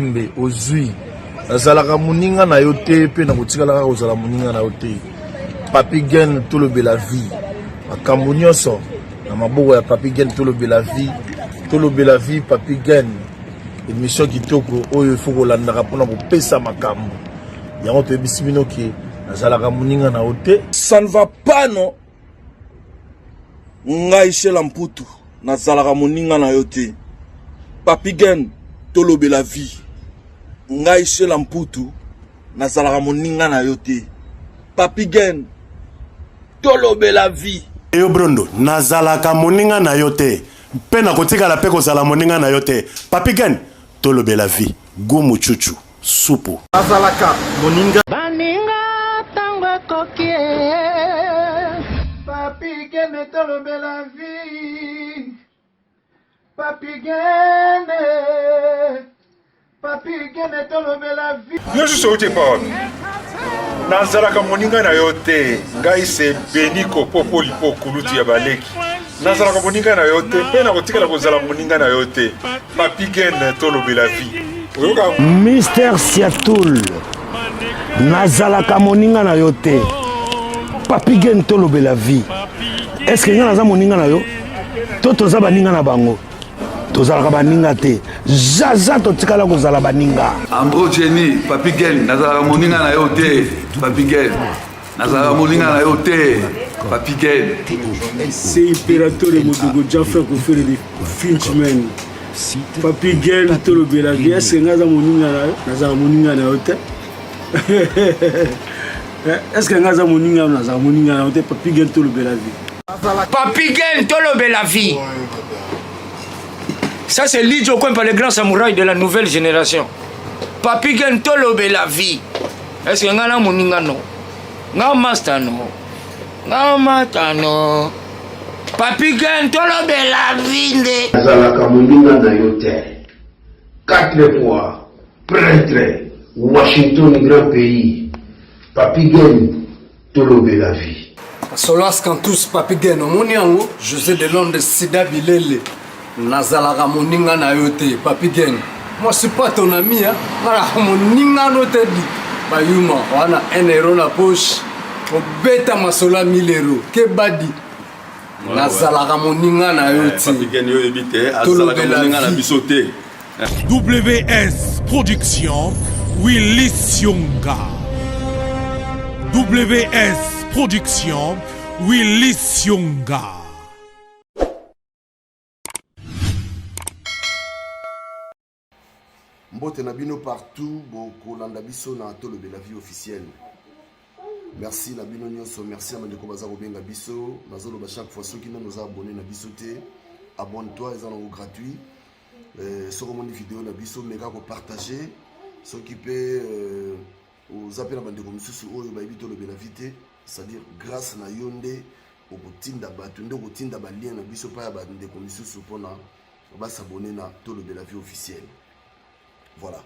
Malembe ozui. Nazalaka moninga na yo te mpe nakotikala kaka kozala moninga na yo te. Papi Gen tolobela vie. Makambo nyonso na maboko ya Papi Gen tolobela vie. Tolobela vie Papi Gen. Emission kitoko oyo il faut kolandaka mpona kopesa makambo. Yango toyebisi bino ke nazalaka moninga na yo te. Ça ne va pas non. Ngai Shela Mputu nazalaka moninga na yo te. Papi Gen tolobela vie. Ngai Shela Mputu nazalaka moninga na yo te. Papi Gen tolobela vie. Yo Brondo, nazalaka moninga na yo te mpe nakotikala mpe kozala moninga na yo te. Papi Gen tolobela vie. Gumu chuchu. Supu. Azalaka moninga. Baninga tango ekoki eh. Papi Gene tolobela vie. Papi Gene. Papi Gene tolobela vie. Yo susu outi epa wapi? Nazalaka moninga na yo te. Ngai se Beniko Popolipo kulutu ya baleki. Nazalaka moninga na yo te mpe nakotikala kozala moninga na yo te. Papi Gen tolobela vie. Oyoka Mister Siatul, nazalaka moninga na yo te. Papi Gen tolobela vie. Est-ce que nga naza moninga na yo? To toza baninga na bango? Tozalaka baninga te. Zaza totikala kozala baninga. Andro Jenny, Papi Gen, nazalaka moninga na yo te. Papi Gen. Nazalaka moninga na yo te. Papi Gen. C'est Imperatore Modogo Jaffa Kofere de Finchman. Papi Gen tolobela vie est-ce que nga aza moninga na yo? Nazala moninga na yo te. Est-ce que nga aza moninga na yo? Nazala moninga na yo te. Papi Gen tolobela vie. Papi Gen tolobela vie. Ça c'est Lidjo Kwempa, le grand samouraï de la nouvelle génération. Papi Gen tolobela vie. Est-ce que nga na moninga no? Nga master no? Nga mata no? Papi Gen tolobela vie nde. Nazalaka moninga na yo te. Quatre fois pretre Washington grand pays Papy Gen tolobela vie. Solas Cantus Papy Gen omoni yango Jose de Londres Sida Bilele nazalaka moninga na yo te Papy Gen moi suis pas ton ami hein nalaka moninga no te di bayuma wana 1 euro na poche obeta masolo ya 1000 euro kebadi nazalaka moninga na yo te Papy Gen yo oyebi te azalaka moninga na biso te. WS Production Willy Sionga WS Production Willy Sionga. Mbote na bino partout bokolanda biso na Tolobela Vie officielle. Merci na bino nyonso, merci na bandeko baza kobenga biso. Nazoloba chaque fois soki nanu oza abonné na biso te, abonne-toi, eza nango gratuit. Euh, soki omoni video na biso meka kopartage, soki mpe euh, oza mpe na bandeko mosusu oyo bayebi Tolobela Vie te, c'est-à-dire grâce na yo nde okotinda bato, nde okotinda balien na biso mpa ya bandeko misusu mpona basabone na Tolobela Vie officielle. Voilà,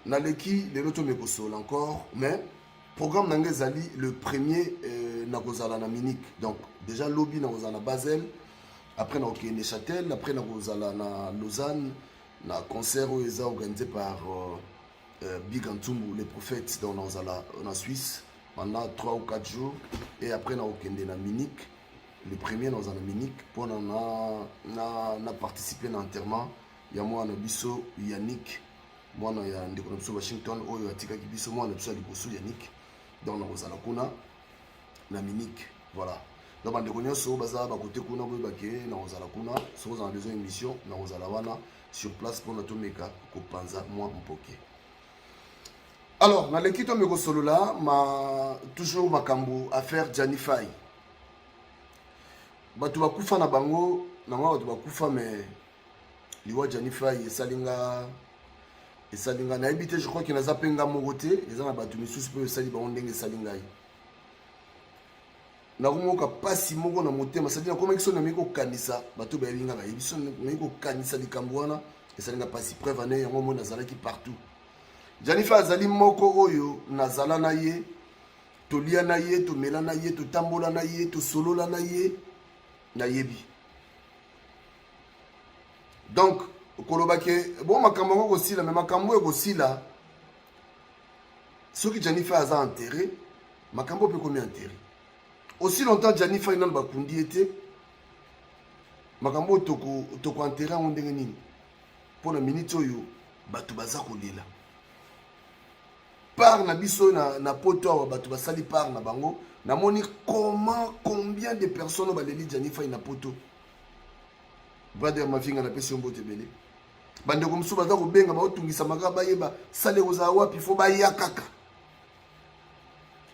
naleki lelo tomeka kosola encore, mais programme na ngai ezali le premier euh, nakozala na Munich. Donc déjà lobi nakozala na Basel, après nakokende Châtel, après nakozala na Lausanne na concert oyo eza organisé par euh, euh, Big Antumbu les prophètes. Donc nakozala na Suisse pendant 3 ou 4 jours et après nakokende na Munich. Le premier nakozala na Munich mpona na, na, na participer na enterrement ya mwana biso Yannick, mwana ya ndeko na biso Washington oyo atikaki biso, mwana biso ya liboso Yannick. Donc nakozala kuna na Munich. Voilà, donc bandeko nyonso baza bakote kuna boyeba ke nakozala kuna. Soki ozala na besoin émission, nakozala wana sur place mpona tomeka kopanza mwa mpoke. Alors naleki tomeka kosolola ma toujours makambo affaire Gianni Fay. Bato bakufa na bango na mwa bato bakufa, mais liwa Gianni Fay esali nga nayebi te. Je crois que naza mpe nga moko te, eza na bato misusu mpe esali bango ndenge esali ngai. Nakomoka pasi moko na motema, c'est-à-dire nakomaki so nameki kokanisa bato bayebi nga, bayebi so nameki kokanisa likambo wana esali nga pasi. Preuve ane yango moi nazalaki partout. Gianni Fay azali moko oyo nazala na ye, tolia na ye, tomela na ye, totambola na ye, tosolola na ye, nayebi. Donc Koloba ke bon makambo yango kosila, mais makambo ekosila soki Gianni Fay aza enterré, makambo mpe ekomi enterré. Aussi longtemps Gianni Fay nanu bakundi ye te, makambo oyo toko toko enterré yango ndenge nini? Mpo na minute oyo bato baza kolela part na biso na, na poto awa bato basali part na bango. Namoni comment combien de personnes baleli Gianni Fay na poto. Brother Mavinga, napesi yo mbote ebele. Bandeko mosusu baza kobenga, baotungisama kaka bayeba sale ekozala wapi, fo baya kaka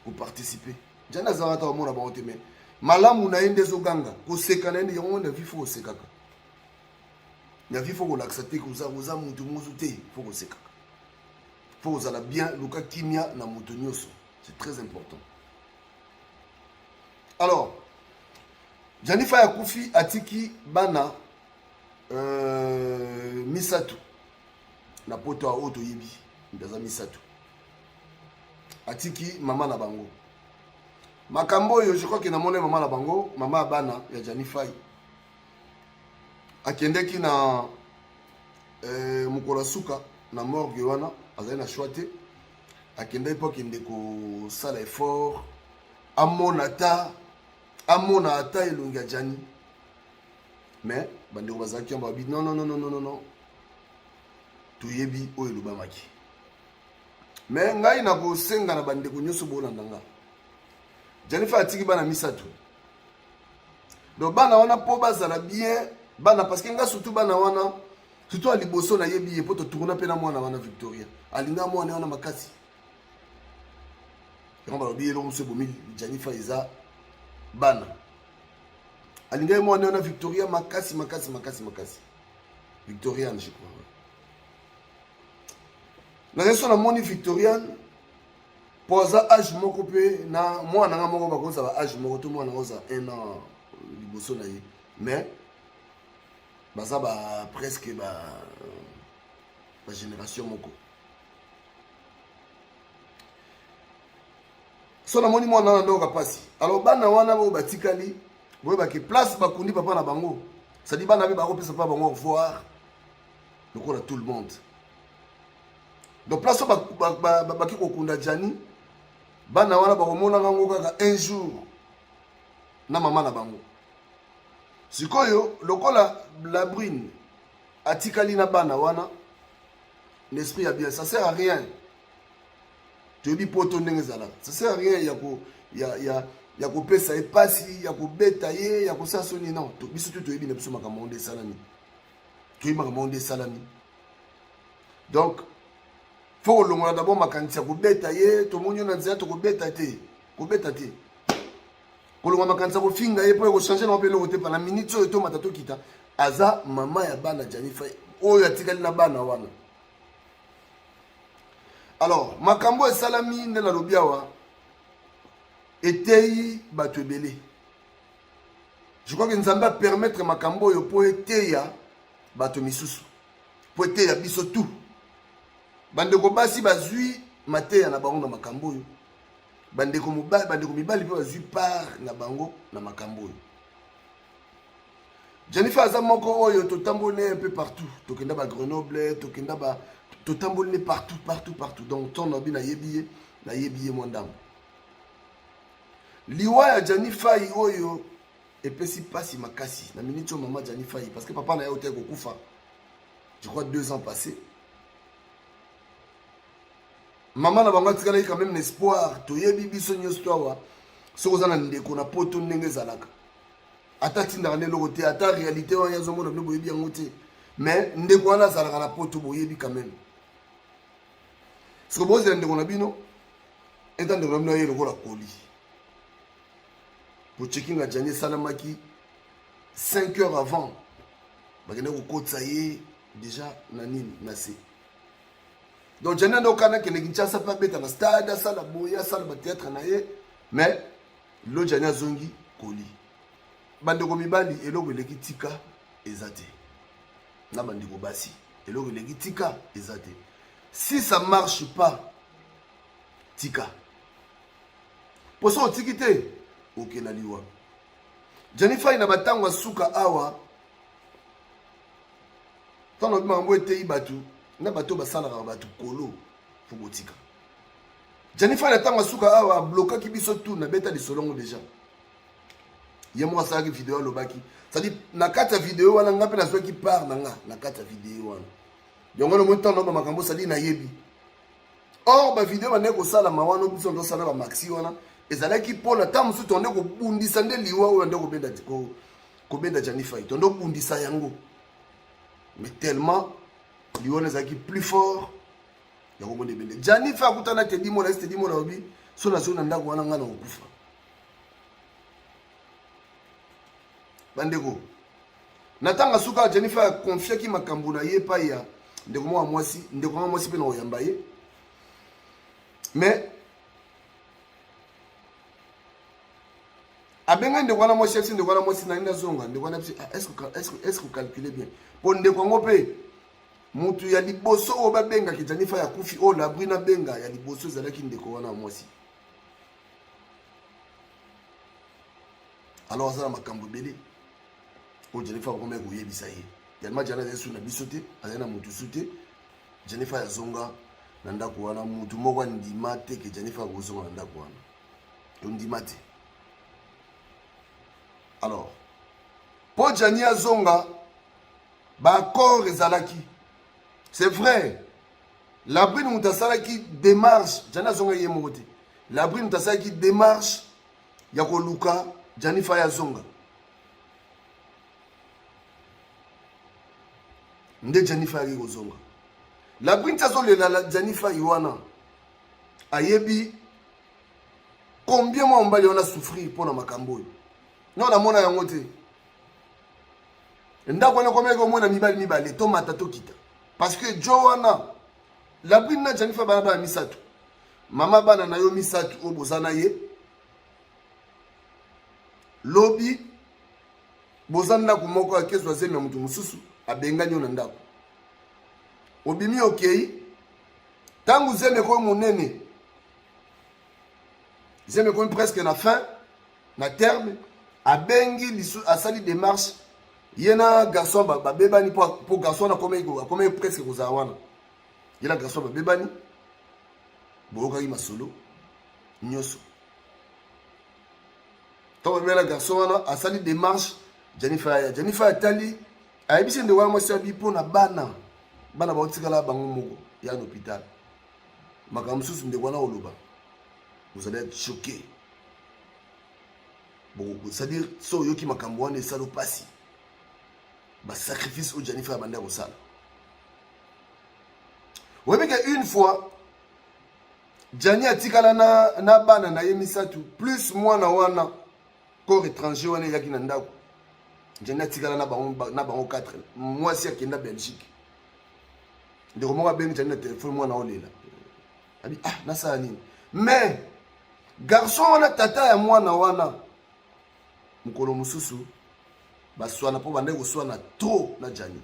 koparticipe. Jani azalaka ata bamona bango te, me malamu na ye nde ezoganga koseka na ye nde yango. Na vie fo kosekaka, na vie fo kolakisa te koza koza motu mosu te, fo kosekaka, fo kozala bien, luka kimia na moto nyonso, c'est très important. Alors Gianni Fay akufi, atiki bana misato na poto oyo toyebi, aza misato, atiki mama na bango. Makambo oyo, je crois que namoni mama na bango, mama ya bana ya Gianni Fay, akendeki na mokolo ya suka na morgue wana, azali na choix te, akendaki mpo akende kosala effort amona ata amona ata elongi ya Gianni. Mais bandeko bazalaki yango, babi non, non, non, non, non, non, toyebi oyo elobamaki. Mais ngai nakosenga na bandeko nyonso bolanda nga, Gianni Fay atiki bana misato. Donc bana wana mpo bazala bien bana, parce que nga surtout bana wana, surtout ya liboso nayebi ye mpo totourna mpe na mwana wana Victoria, alinga mwana wana makasi. Yango balobi eloko mosusu ebomi Gianni Fay eza bana. Alingaki mwana wana Victoria makasi makasi makasi makasi, Victoriane je crois. Nazali so namoni Victoriane mpo aza age moko mpe na mwana nga moko, bakozala age moko to mwana nga ozala un an liboso na ye, mais baza ba presque ba bagénération moko. So namoni mwana wana ndoka mpasi. Alors bana wana oyo batikali, boyebaki place bakundi papa na bango, c'est-à-dire bana mpe bakopesa papa bango au revoir lokola tout le monde. Donc place oyo baki kokunda Gianni, bana wana bakomonaka yango kaka un jour na mama na bango. Sikoyo lokola la brune atikali na bana wana l'esprit ya bien, ça sert à rien. Toyebi poto ndenge ezalaka, ça sert à rien ya ko ya ya ya kopesa ye pasi, ya kobeta ye, ya kosala soni. Non, biso tu toyebi na biso makambo nde esalami, toyebi makambo nde esalami. Donc fo kolongola d'abord makanisi ya kobeta ye. Tomoni yo na nzela, tokobeta te, kobeta te, kolongola makanisi ya kofinga ye mpo ekochange nango mpe eloko te. Pana minute oyo tomata tokita, aza mama ya bana Gianni Fay oyo atikali na bana wana. Alors makambo esalami nde nalobi awa eteyi bato ebele. Je crois que Nzambe apermettre makambo oyo mpo eteya bato misusu, mpo eteya biso tout. Bandeko basi bazwi mateya na bango na makambo oyo, bandeko mobali, bandeko mibali mpe bazwi part na bango na makambo oyo. Jennifer aza moko oyo totamboli un peu partout, tokenda ba Grenoble, tokenda ba totamboli ne partout partout partout. Donc ntongo na bi nayebi ye, nayebi ye mwa ndambo. Liwa ya Gianni Fay oyo epesi mpasi makasi na minute oyo mama Gianni Fay, parce que papa na ye otaki kokufa je crois 2 ans passé. Mama na bango atikalaki quand même na espoir. Toyebi biso nyonso to awa, soki oza na ndeko na poto ndenge ezalaka, ata atindaka nde eloko te, ata réalité wana azomona bino boyebi yango te, mais ndeko wana azalaka na poto, boyebi quand même. Soki bozela ndeko na bino, eta ndeko na bino aye lokola koli po checking ya Gianni esalamaki 5 heures avant, bakende kokotisa ye déjà na nini na se. Donc Gianni ande okana akende Kinshasa mpe abeta na stade, asala boye, asala batheatre na ye, mais lo Gianni azongi koli. Bandeko mibali, eloko eleki tika eza te, na bandeko basi, eloko eleki tika eza te. Si ça marche pas, tika, mpo so otiki te okenda liwa. Gianni Fay na batango ya suka awa. Ntango nabi makambo eteyi bato na bato basalaka bato kolo fo botika. Jennifer na ntango asuka awa ablokaki biso tout na beta lisolongo deja. Ye moko asalaki video alobaki. C'est-à-dire na kati ya video wana nga mpe nazwaki part na nga na kati ya video wana. Yango na moni ntango na makambo sali nayebi. Or ba video bandaki kosalama wana biso tosala ba maxi wana ezalaki mpo na ntango mosusu tonde kobundisa nde liwa oyo nde kobenda kobenda Gianni Fay tonde kobundisa yango mais tellement liwa wana ezalaki plus fort yango bonde ebende Gianni Fay akutana Teddy Mola esi Teddy Mola alobi so nazongi na ndako wana ngai nakokufa bandeko na ntango asuka Jennifer akonfiaki makambo na ye epai ya ndeko moko ya mwasi ndeko moko mwasi mpe na koyamba ye mais abengaki ndeko wana mwasi abisi ndeko wana mwasi nani nazonga ndeko wana abisi ah, est-ce que calcule bien mpo ndeko yango mpe motu ya liboso oyo babengaki Jennifer ya kufi oyo labri nabenga ya liboso ezalaki ndeko wana ya mwasi alors aza na makambo ebele oyo Jennifer akomaki koyebisa ye tellement Jana azali su na biso te azali na motu su te Jennifer azonga na ndako wana motu moko andima te ke Jennifer akozonga na ndako wana tondima te alors mpo Jani azonga baaccord ezalaki c'est vrai labrine moto asalaki démarche jani azonga ye moko te labrine moto asalaki démarche ya koluka Gianni Faye azonga nde Gianni Faye ayaki kozonga la brune azolela Gianni Faye wana ayebi combien mwa mobali wana souffrir mpo na makambo oyo no namona yango te ndako wana ekomaki komona mibali mibale tomata tokita parce que jo wana la brune na Gianni Faye bana bana misato mama bana na yo misato oyo boza na ye lobi boza ndako moko akezwa zemi ya moto mosusu abengani yo na ndako obimi okei ntango zemi ekomi monene zemi ekomi presque na fin na terme abengi lisu asali démarche ye na garçon babebani mpo garçon wana akomaki presque kozala wana ye na garçon babebani boyokaki masolo nyonso ntango babebani na garçon wana asali démarche Jennifer aya Jennifer atali ayebisi ndeko wana mwasi abi mpo na bana bana baotikala bango moko ya na hôpital makambo mosusu ndeko wana oloba vous allez être choqué c'est-à-dire so oyoki makambo wana esalo mpasi basacrifice oyo Jennifer abanda kosala oyebi ke une fois Gianni atikala na, na bana na ye misato plus mwana wana corps étranger wana eyaki na ndako Gianni atikala na bango, na bango 4 mwasi akenda Belgique ndeko moko abengi Gianni na telefone mwana olela abi ah nasala nini mais garçon wana tata ya mwana wana mokolo mosusu baswana mpo bandaki koswana trop na Gianni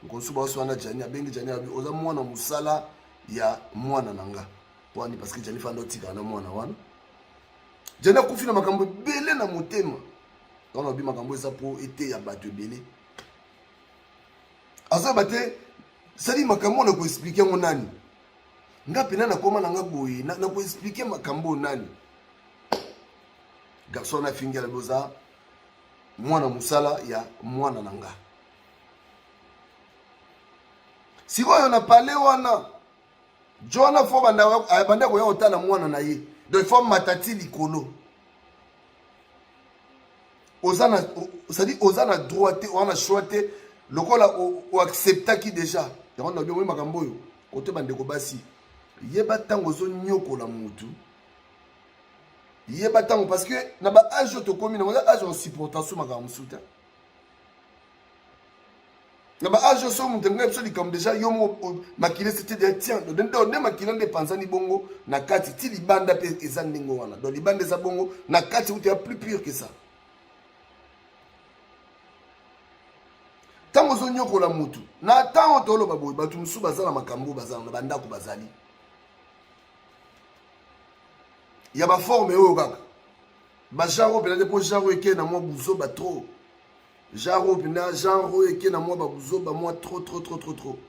nkonsu baoswana Gianni abengi Gianni abi oza mwana mosala ya mwana na nga mpo ani parce que Gianni fanda otikala na mwana wana Gianni akufi na makambo ebele na motema wana obi makambo eza mpo eteya bato ebele azoyeba te sali makambo na koexplike yango nani nga mpena nakoma na nga boye na koexplike makambo nani garçon wana afingi alobi oza mwana mosala ya mwana na nga sikoyo na pale wana jo wana fo banda koya kotala mwana na ye donc fo mata ti likolo oza na c'est-à-dire oza na droit te oza na choix te lokola oacceptaki déjà yango na bino makambo oyo kote bandeko basi yeba ntango ozonyokola motu yeba ntango parce que na ba age oyo tokomi nango eza age ya supportation makambo mosusu te na ba age oyo moto ngai biso likambo deja yo moko makila esi te tiens nde makila nde epanzani bongo na kati ti libanda mpe eza ndenge wana donc libanda eza bongo na kati kutu ya plus pure que ça ntango ozonyokola motu na ntango toloba boye bato mosusu baza na makambo baza na bandako bazali ya baforme oyo kaka bagenre oyo mpenza te mpo genre oyo ekei na mwa buzoba trop. Genre oyo mpenza, genre oyo eke na mwa babuzoba mwa trop trop trop trop trop.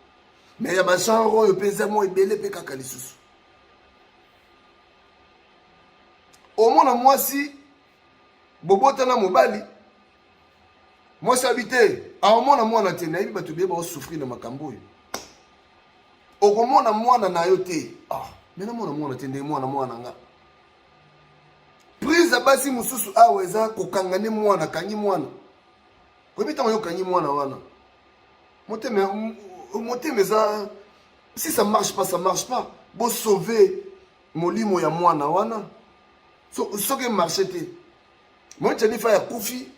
Mais ya ba genre oyo mpe eza mwa ebele mpe kaka lisusu. Omona mwasi bobota na mobali, mwasi abi te, aomona mwana te. Nayebi bato ebele baosouffrir na makambo oyo. Okomona mwana na yo te. Ah, me namona mwana te ndenge mwana mwana nga. Prise ya basi mosusu awa eza kokanga nde mwana, kangi mwana. Oyebi ntango yo okangi mwana wana, motema, motema eza, si ça marche pas, ça marche pas. Bo sauver molimo ya mwana wana. So, soki emarche te, moi Jennifer akufi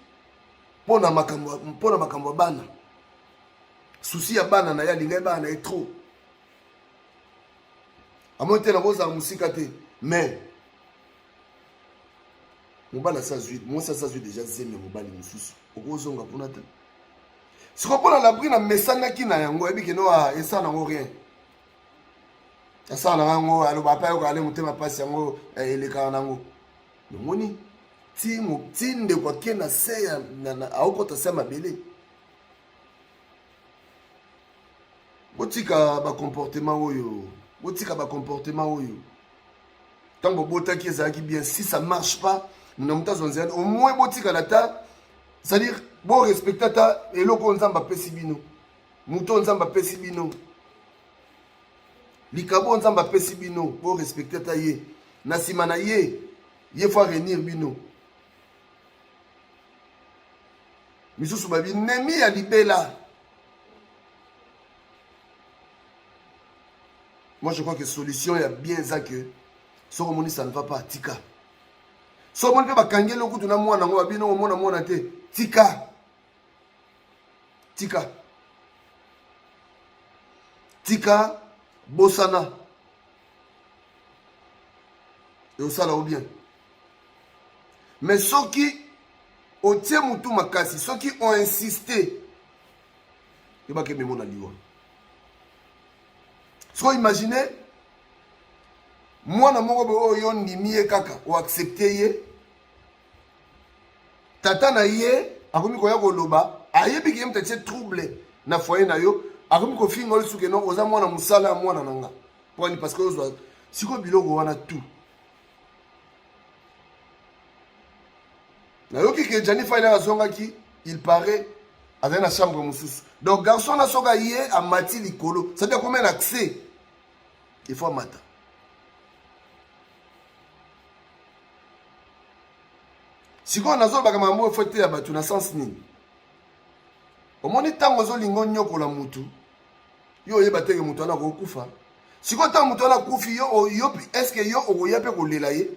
mpo na makambo, mpo na makambo ya bana. Souci ya bana na ye, alingaki bana na ye trop. Amoni te nakozala mosika te, mais mobali asi azwi, mwasi asi azwi deja zemi ya mobali mosusu, okozonga kuna te. Sikoyo mpo na labri na mesanaki na yango, ayebi keno esala nango rien, asala na yango, aloba mpe ayokaka nde motema mpasi yango elekaka nango. Omoni ti ti ndeko ake na se ya aokota se ya mabele. Botika ba comportement oyo, botika ba comportement oyo. Ntango bobotaki ezalaki bien, si ça marche pas, na moto azwa nzela, au moins botikala ata, c'est-à-dire bo respecte ata eloko oyo Nzambe apesi bino, moto oyo Nzambe apesi bino, likabo oyo Nzambe apesi bino, bo respecte ata ye. Na nsima na ye, ye faut réunir bino. Misusu babi nemi ya libela. Moi je crois que solution ya bien eza que soki omoni ça ne va pas, tika. Soki omoni mpe bakangeli yo kutu na mwana yango, babino omona mwana te, tika. Tika. Tika, bosana. Eosala yo bien. Mais soki otie mutu makasi, soki o insiste, yebaka ememo na liwa. Sikoyo imagine mwana moko boye oyo yo ndimi ye kaka, o accepte ye, tata na ye akomi koya koloba, ayebi ke ye moto atie trouble na foyer na yo, akomi kofinga yo lisusu ke non, oza mwana mosala ya mwana na nga. Pwani parce que ozwa sikoyo biloko wana tout. Nayoki ke Gianni Faila azongaki, il paraît azali na chambre mosusu. Donc garçon na soka ye amati likolo, ça veut dire combien accès il faut amata. Sikoyo nazolobaka makambo oyo fo te ya bato na sens nini? Omoni ntango ozolinga onyokola mutu, yo oyeba te ke mutu wana akokufa. Sikoyo ntango mutu wana akufi, yo, yo, est-ce que yo okoya mpe kolela ye?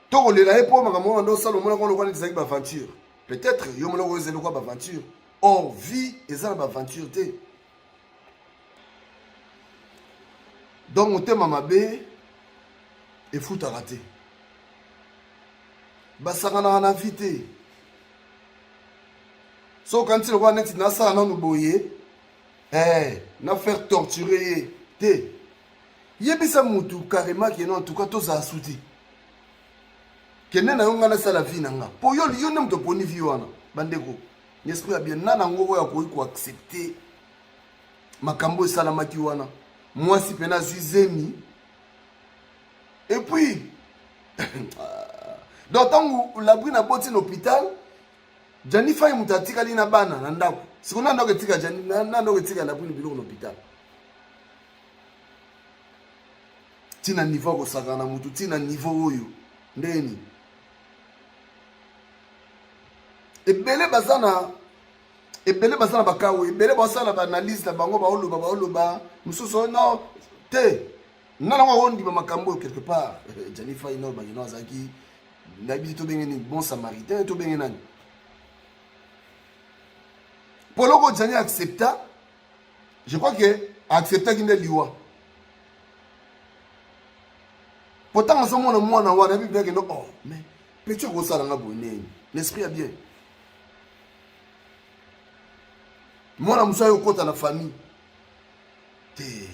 To kolela ye mpo makambo wana nde osala, omonaka lokola neti ezalaki baaventure. Peut-être yo monaka oyo ezali lokola baaventure. Or vie eza na baaventure te. Donc motema mabe efutaka te. Basakanaka na vie te. So okanisi lokola neti nasala nanu boye, na faire torturer ye te. Yebisa mutu carrément que non, en tout cas tozala su te. Kende na yo, ngai nasala vie na nga. Po yo, yo nde moto oponi vie wana. Bandeko, l'esprit ya bien, nana yango oyo akoki koaccepte makambo esalamaki wana. Mwasi pena azwi zemi. Et puis, donc ntango Labrine aboti na hôpital, Gianni Faye moto atikali na bana na ndako. Sikoyo na ndako etika Gianni, na ndako etika Labrine biloko na hôpital. Tina niveau akosakana na mutu, tina niveau oyo ndeni ebele baza na ebele baza na bakawu, ebele basala ba analyse na bango, baoloba, baoloba mosusu non te, nga nango akondima makambo oyo quelque part. Gianni Faye no bakino azalaki nayebi te tobenge nini, bon samaritain tobenge nani, poloko Gianni accepta, je crois que acceptaki nde liwa. Po ntango azomona mwana wana, yebi bien que non, oh, mais petit okosala nga boye nini, l'esprit ya bien. Mwana mosusu ayo okota na famille te,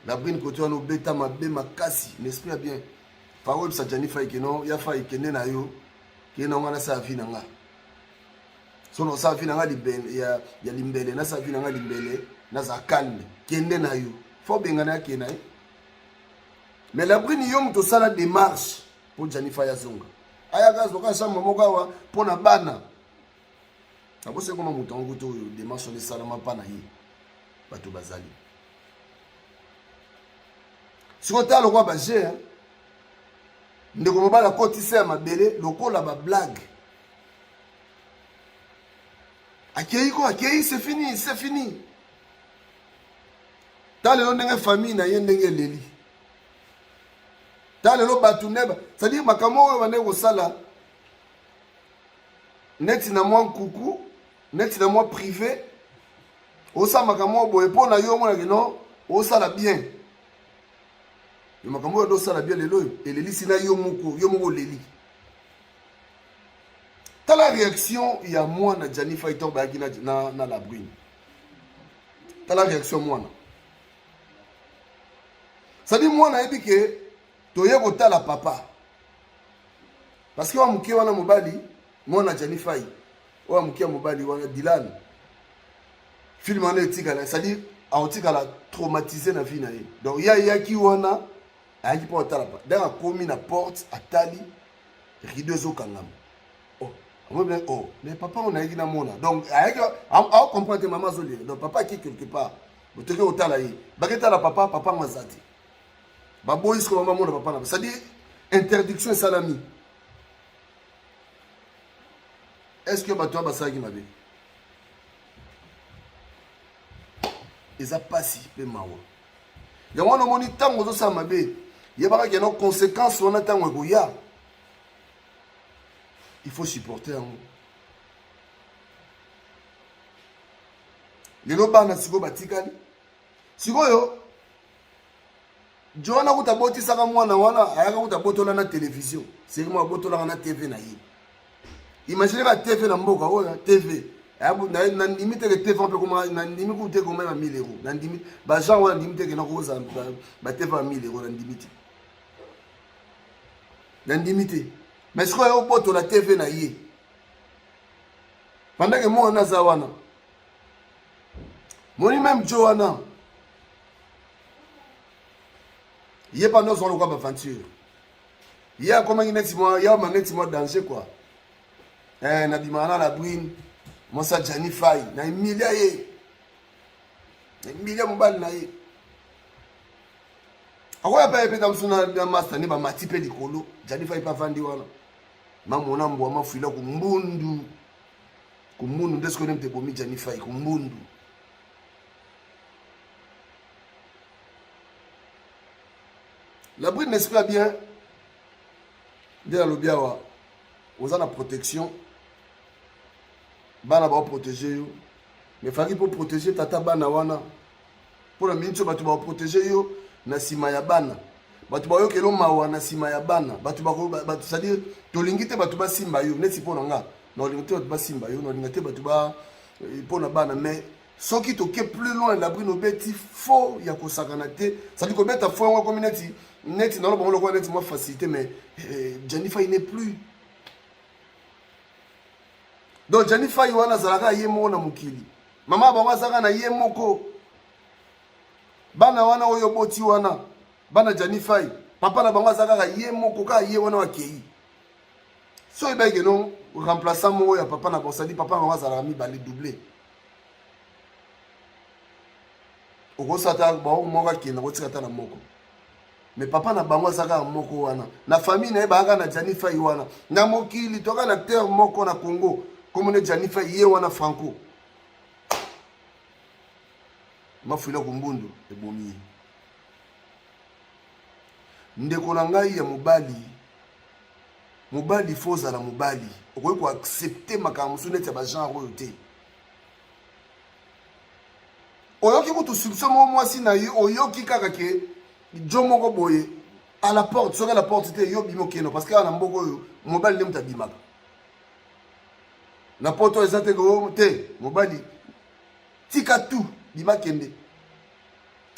Labrine kote wana obeta mabe makasi, l'esprit ya bien. Fakoyebisa Gianni Faye ke non, ya Faye kende na yo. Kende na nga nasala vie na nga. So nasala vie na nga libele ya, ya limbele, nasala vie na nga limbele, nazala calme. Kende na yo. Faut bengana ya kende na ye. Mais la brune yo moto osala démarche mpo Gianni Fay azonga. Ayaka azwaka chambre moko awa mpo na bana. Nabosi ekoma moto yango kutu oyo démarche wana esalama mpa na ye. Bato bazali. Sikoyo tala lokola ba jeu ndeko mobali akotisa ya mabele lokola ba blague akei ko akei c'est fini c'est fini ta lelo ndenge famille na ye ndenge eleli ta lelo bato nde c'est-à-dire makambo oyo bandeki kosala neti na mwa nkuku neti na mwa privé osala makambo oyo boye mpo na yo omonaki no osala bien me makambo oyo osala bien lelo oyo elelisi na yo moko yo moko oleli tala réaction ya mwana Gianni Fighter bayaki na, na, na la brune tala réaction mwana sadi mwana ayebi ke toye kotala papa parce que wa moke wana mobali mwana Gianni Fai oyo moke ya mobali wana Dylan film wana etikala c'est-à-dire akotikala traumatisé na vie na ye donc ye ayaki wana ayaki mpo atala pa ndenge akomi na porte atali rideau ezokangama oh amoni oh mais papa oyo nayaki namona donc ayaki aocomprendre te mama azolela donc papa aki quelque part botoki kotala ye baketala papa papa yango aza te baboyi siko mama amona papa na c'est-à-dire interdiction esalami est ce que bato wana basalaki mabe eza mpasi mpe mawa yango wana omoni ntango ozosala mabe yebaka keno conséquence wana ntango ekoya il faut supporter yango lelo bana sikoyo batikali sikoyo joana kuta abotisaka mwana wana ayaka kuta abotola na televizio seri moko abotolaka na tv na ye imagine ka tv na mboka oyo tv nandimi teke tv mpe koma nandimi kutu te koma ya 1000 euro nandimi bagenre wana nandimi teke nakozala ba tv ya 1000 euro nandimi te nandimi te mais sikoyo obotola tv na ye pendant ke mwana aza wana moni meme jo wana ye pa nyonso wana lokola baventure ye akomaki neti mwa yama neti mwa danger quoi eh, nabimaka na la brune mwasi ya jani fai na emilia ye na emilia mobali na ye akoya mpe mpe mosusu na masta nde bamati mpe likolo jani fai mpe avandi wana mamona mbwa mafuila kumbundu kumbundu nde sikoyo nde moto ebomi jani fai kumbundu La brune n'est pas bien. Nde nalobi awa oza na protection bana baoprotege yo mais faki mpo protege tata bana wana mpo na miniti oyo bato baoprotege yo na nsima ya bana bato bayokelo mawa na nsima ya bana bato bato cestadire tolingi te bato basimba yo neti mpo na nga naolinga te bato basimba yo naolinga te bato ba mpo na bana mais soki toke plus loin labrine obeti faux ya kosakana te sadi kobeta faux yango akomi neti neti nalo bango lokola neti mwa facilité mais eh, Gianni Faye n'est plus donc Gianni Faye wana azalaka ye moko na mokili mama bango azalaka na ye moko bana wana oyo oboti wana bana Gianni Faye papa na bango aza kaka ye moko kaka ye wana akei so oyebaki no remplaçant moko ya papa na bango sadi papa na bango azalaka mibale double okosa ata bango moko akenda kotika ata na moko me papa na bango aza kaka moko wana na famille na ye bayaka na Gianni Fay wana na mokili toka na acteur moko na Congo komona Gianni Fay ye wana Franco mafuila kumbundu ebomi ye ndeko na ngai ya mobali mobali fo ozala mobali okoki koaccepte makambo mosusu neti ya bagenre oyo te oyoki kutu soupçon moko mwasi na yo oyoki kaka ke jo moko boye à la porte soki à la porte te yo bimi okende parce que awa na mboka oyo mobali nde moto abimaka na poto eza te ko te mobali tika tout bima kende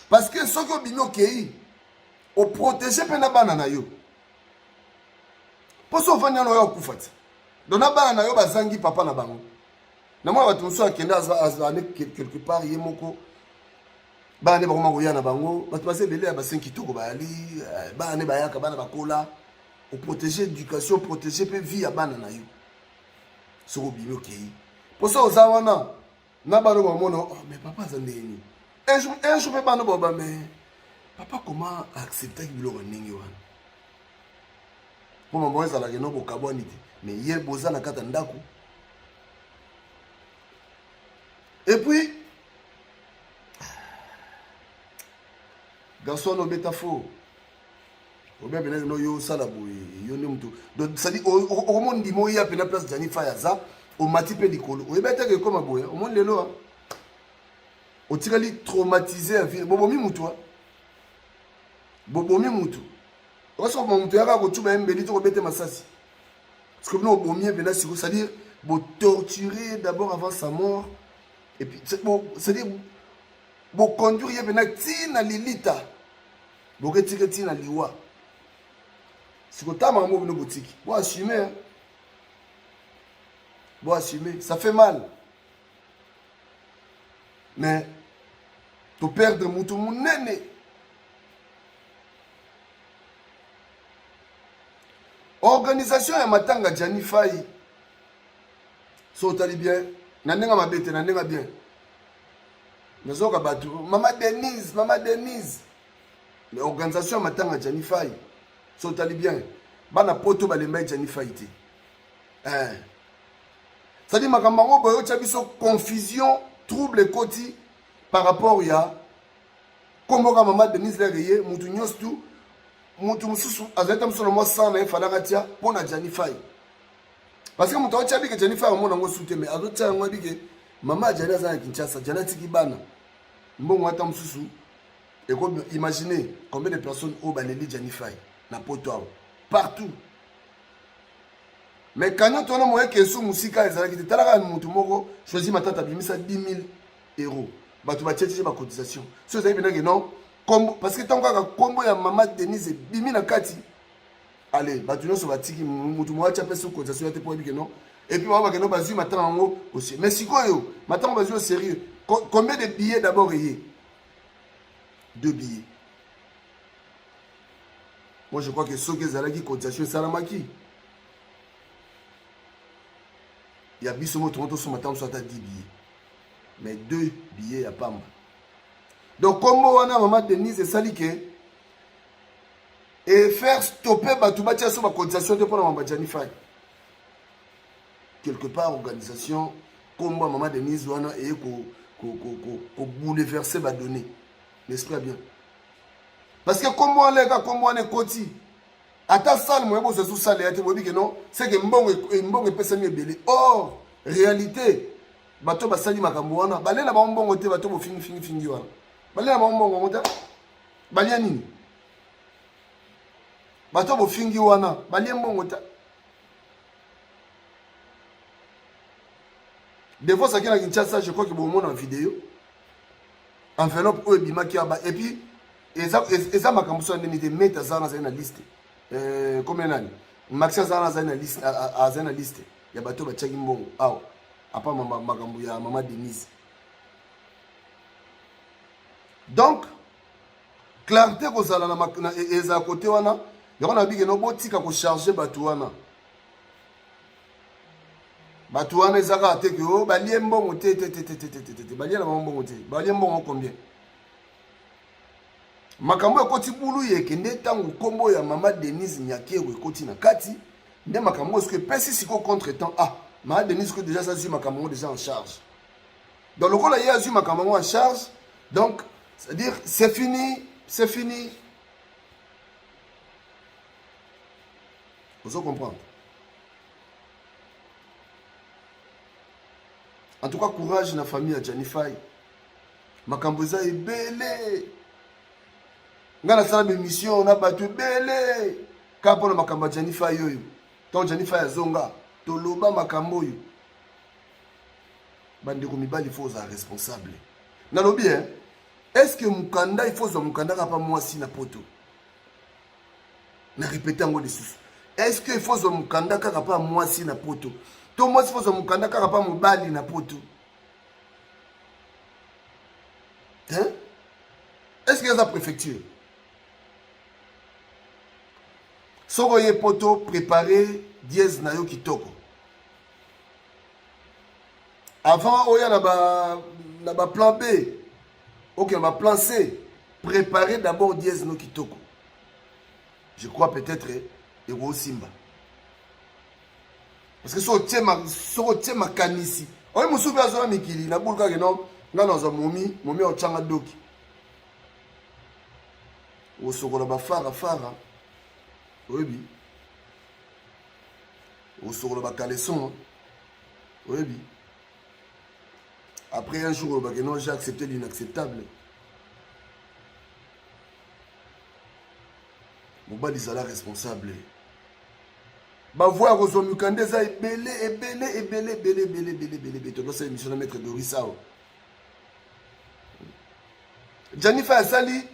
parce que soki obimi okei oprotege mpe na bana na yo mpo so ofandi wana oya okufa ti. Donc na bana na yo bazangi papa na bango. Na mwana bato mosusu akende azali quelque part ye moko bana nde bakoma koya na bango bato baza ebele ya basin kitoko bayali eh, bana nde bayaka bana bakola oprotege éducation oprotege mpe vie ya bana na yo soki obimi okei mpo soki oza wana na bana bamona oh, mais papa aza ndenge nini un jour un jour mpe bana baba mais papa comment acceptaki biloko ya ndenge wana mpo mama ezalaka eno bokabwani te mais ye boza na kati ya ndako et puis garçon wana obeta faux obia pena no yo osala boye yo nde motu donc cestadi okomondima oya pena place jani fai aza omati mpe likolo oyebi ateke ekoma boye omoni lelo otikali traumatise ya vie bobomi motu bobomi motu okosokoma motu yaka kocuba ye mbeli to kobete masasi parce que bino obomi ye mpena siko c'est-à-dire botorture d'abord avant sa mort et puis c'est-à-dire boconduire ye mpena ti na lilita boketika ti na liwa sikotama yango bino botiki bo assume bo assume ça fait mal mais toperdre motu monene organisation ya matanga Gianni Fayi so otali bien na ndenge mabe te na ndenge bien nazoyoka bato mama denise mama denise mais organisation ya matanga Gianni Fayi so otali bien bana poto balemba ye Gianni Fayi te eh. cestadi makambo yango boye otya biso confusion trouble ekoti par rapport ya kombo ka mama denise lere ye mutu nyonso tu mutu mosusu azali ta mosusu na mwa sang na ye falaka atia mpo na Gianni Fayi parce que moto aotia bike Gianni Fayi amona yango su te mais azotia yango abike mama ya Gianni aza na Kinshasa Gianni atiki bana mbongo ata mosusu eko imaginer combien de personnes oyo baleli Gianni Fayi na poto awa partout mais cagnotte wana moyeke esu mosika ezalaki te talaka motu moko choisi matata abimisa 10 000 euros bato batie ba cotisation so ezali mpenza ke non kombo parce que ntango kaka kombo ya mama denise ebimi na kati ale bato nyonso batiki motu moko atya mpe so cotisation ya te mpo oyebi ke non et puis bango bakende bazwi matanga yango osie mais sikoyo matanga bazwi au sérieux combien de billets d'abord eye deux billets moi je crois que soki ezalaki cotisation esalamaki ya biso moto ngo tosomba ntango mosusu ata 10 billets mais deux billets ya pamba donc kombo wana mama denise esali ke e faire stopper bato batia so bacotisation te mpona mama jani fai quelque part organisation kombo ya mama denise wana eye kobouleverse ko, ko, ko badonnées l'esprit ya bien parce que kombo wana eka kombo wana ekoti ata sale moye bozwa ezosala ya te boyebi ke non seke mbongo mbongo epesami ebele or réalité bato basali makambo wana balela bango mbongo te bato bofingifingifingi wana balela bango mbongo yango te balia nini bato bofingi wana balie mbongo te devos ake na kinshasa je crois ke bomona video enveloppe oyo ebimaki aba epuis eza, eza makambo so ya ndenge te mete aza wana azali na liste euh, combien nani maxi aza wana azali na liste azali na liste ya bato batiaki mbongo awa apa makambo ya mama denise donc clarté kozala na e, ezala kote wana yango na bikeno botika kocharge bato wana bato wana eza kaka te ke o oh, balie mbongo te te te te te te te te balie na bango mbongo te balie mbongo combien makambo ekoti bulu yeke nde ntango nkombo ya mama denise nyakero ekoti na kati nde makambo oyo soki epesi sikoyo contre temps ah mama denise ko déjà azwi makambo yango déjà en charge donc lokola ye azwi makambo yango en charge donc c'est à dire c'est fini c'est fini ozo comprendre en tout cas courage na famille ya Gianni Faye makambo eza ebele ngai nasala bemission na bato ebele kaka mpona makambo ya Gianni Faye oyo ntango Gianni Faye azonga toloba makambo oyo bandeko mibali fo ozala responsable nalobi e est ce que mokanda il faut ozwa mokanda kaka pa mwasi na poto na répéte yango lisusu. Est ce que il faut zwa mokanda kaka mpa mwasi na poto to mwasi faut zwa mokanda kaka mpa mobali na poto? Hein? Est ce que eza préfecture? Soki oye poto, prépare dièse na yo kitoko avant oya na ba na ba plan B, ok, na ba plan C. Préparer d'abord dièse no kitoko, je crois peut-être ekosimba, parce que soki otie makanisi oyo mosusu mpe azwa na mikili na bulu kaka no ngai nazwa momi momi aotyanga doki osokola bafara fara, oyebi, osokola bacaleçon, oyebi. Après un jour olobake non, j'ai accepté l'inacceptable. Mobali, zala responsable. Bavoi ya kozwa mikanda eza ebele ebele ebele ebele ebele ebele ebele ebele. Tokosala émission na maître Doris awa. Janifa asali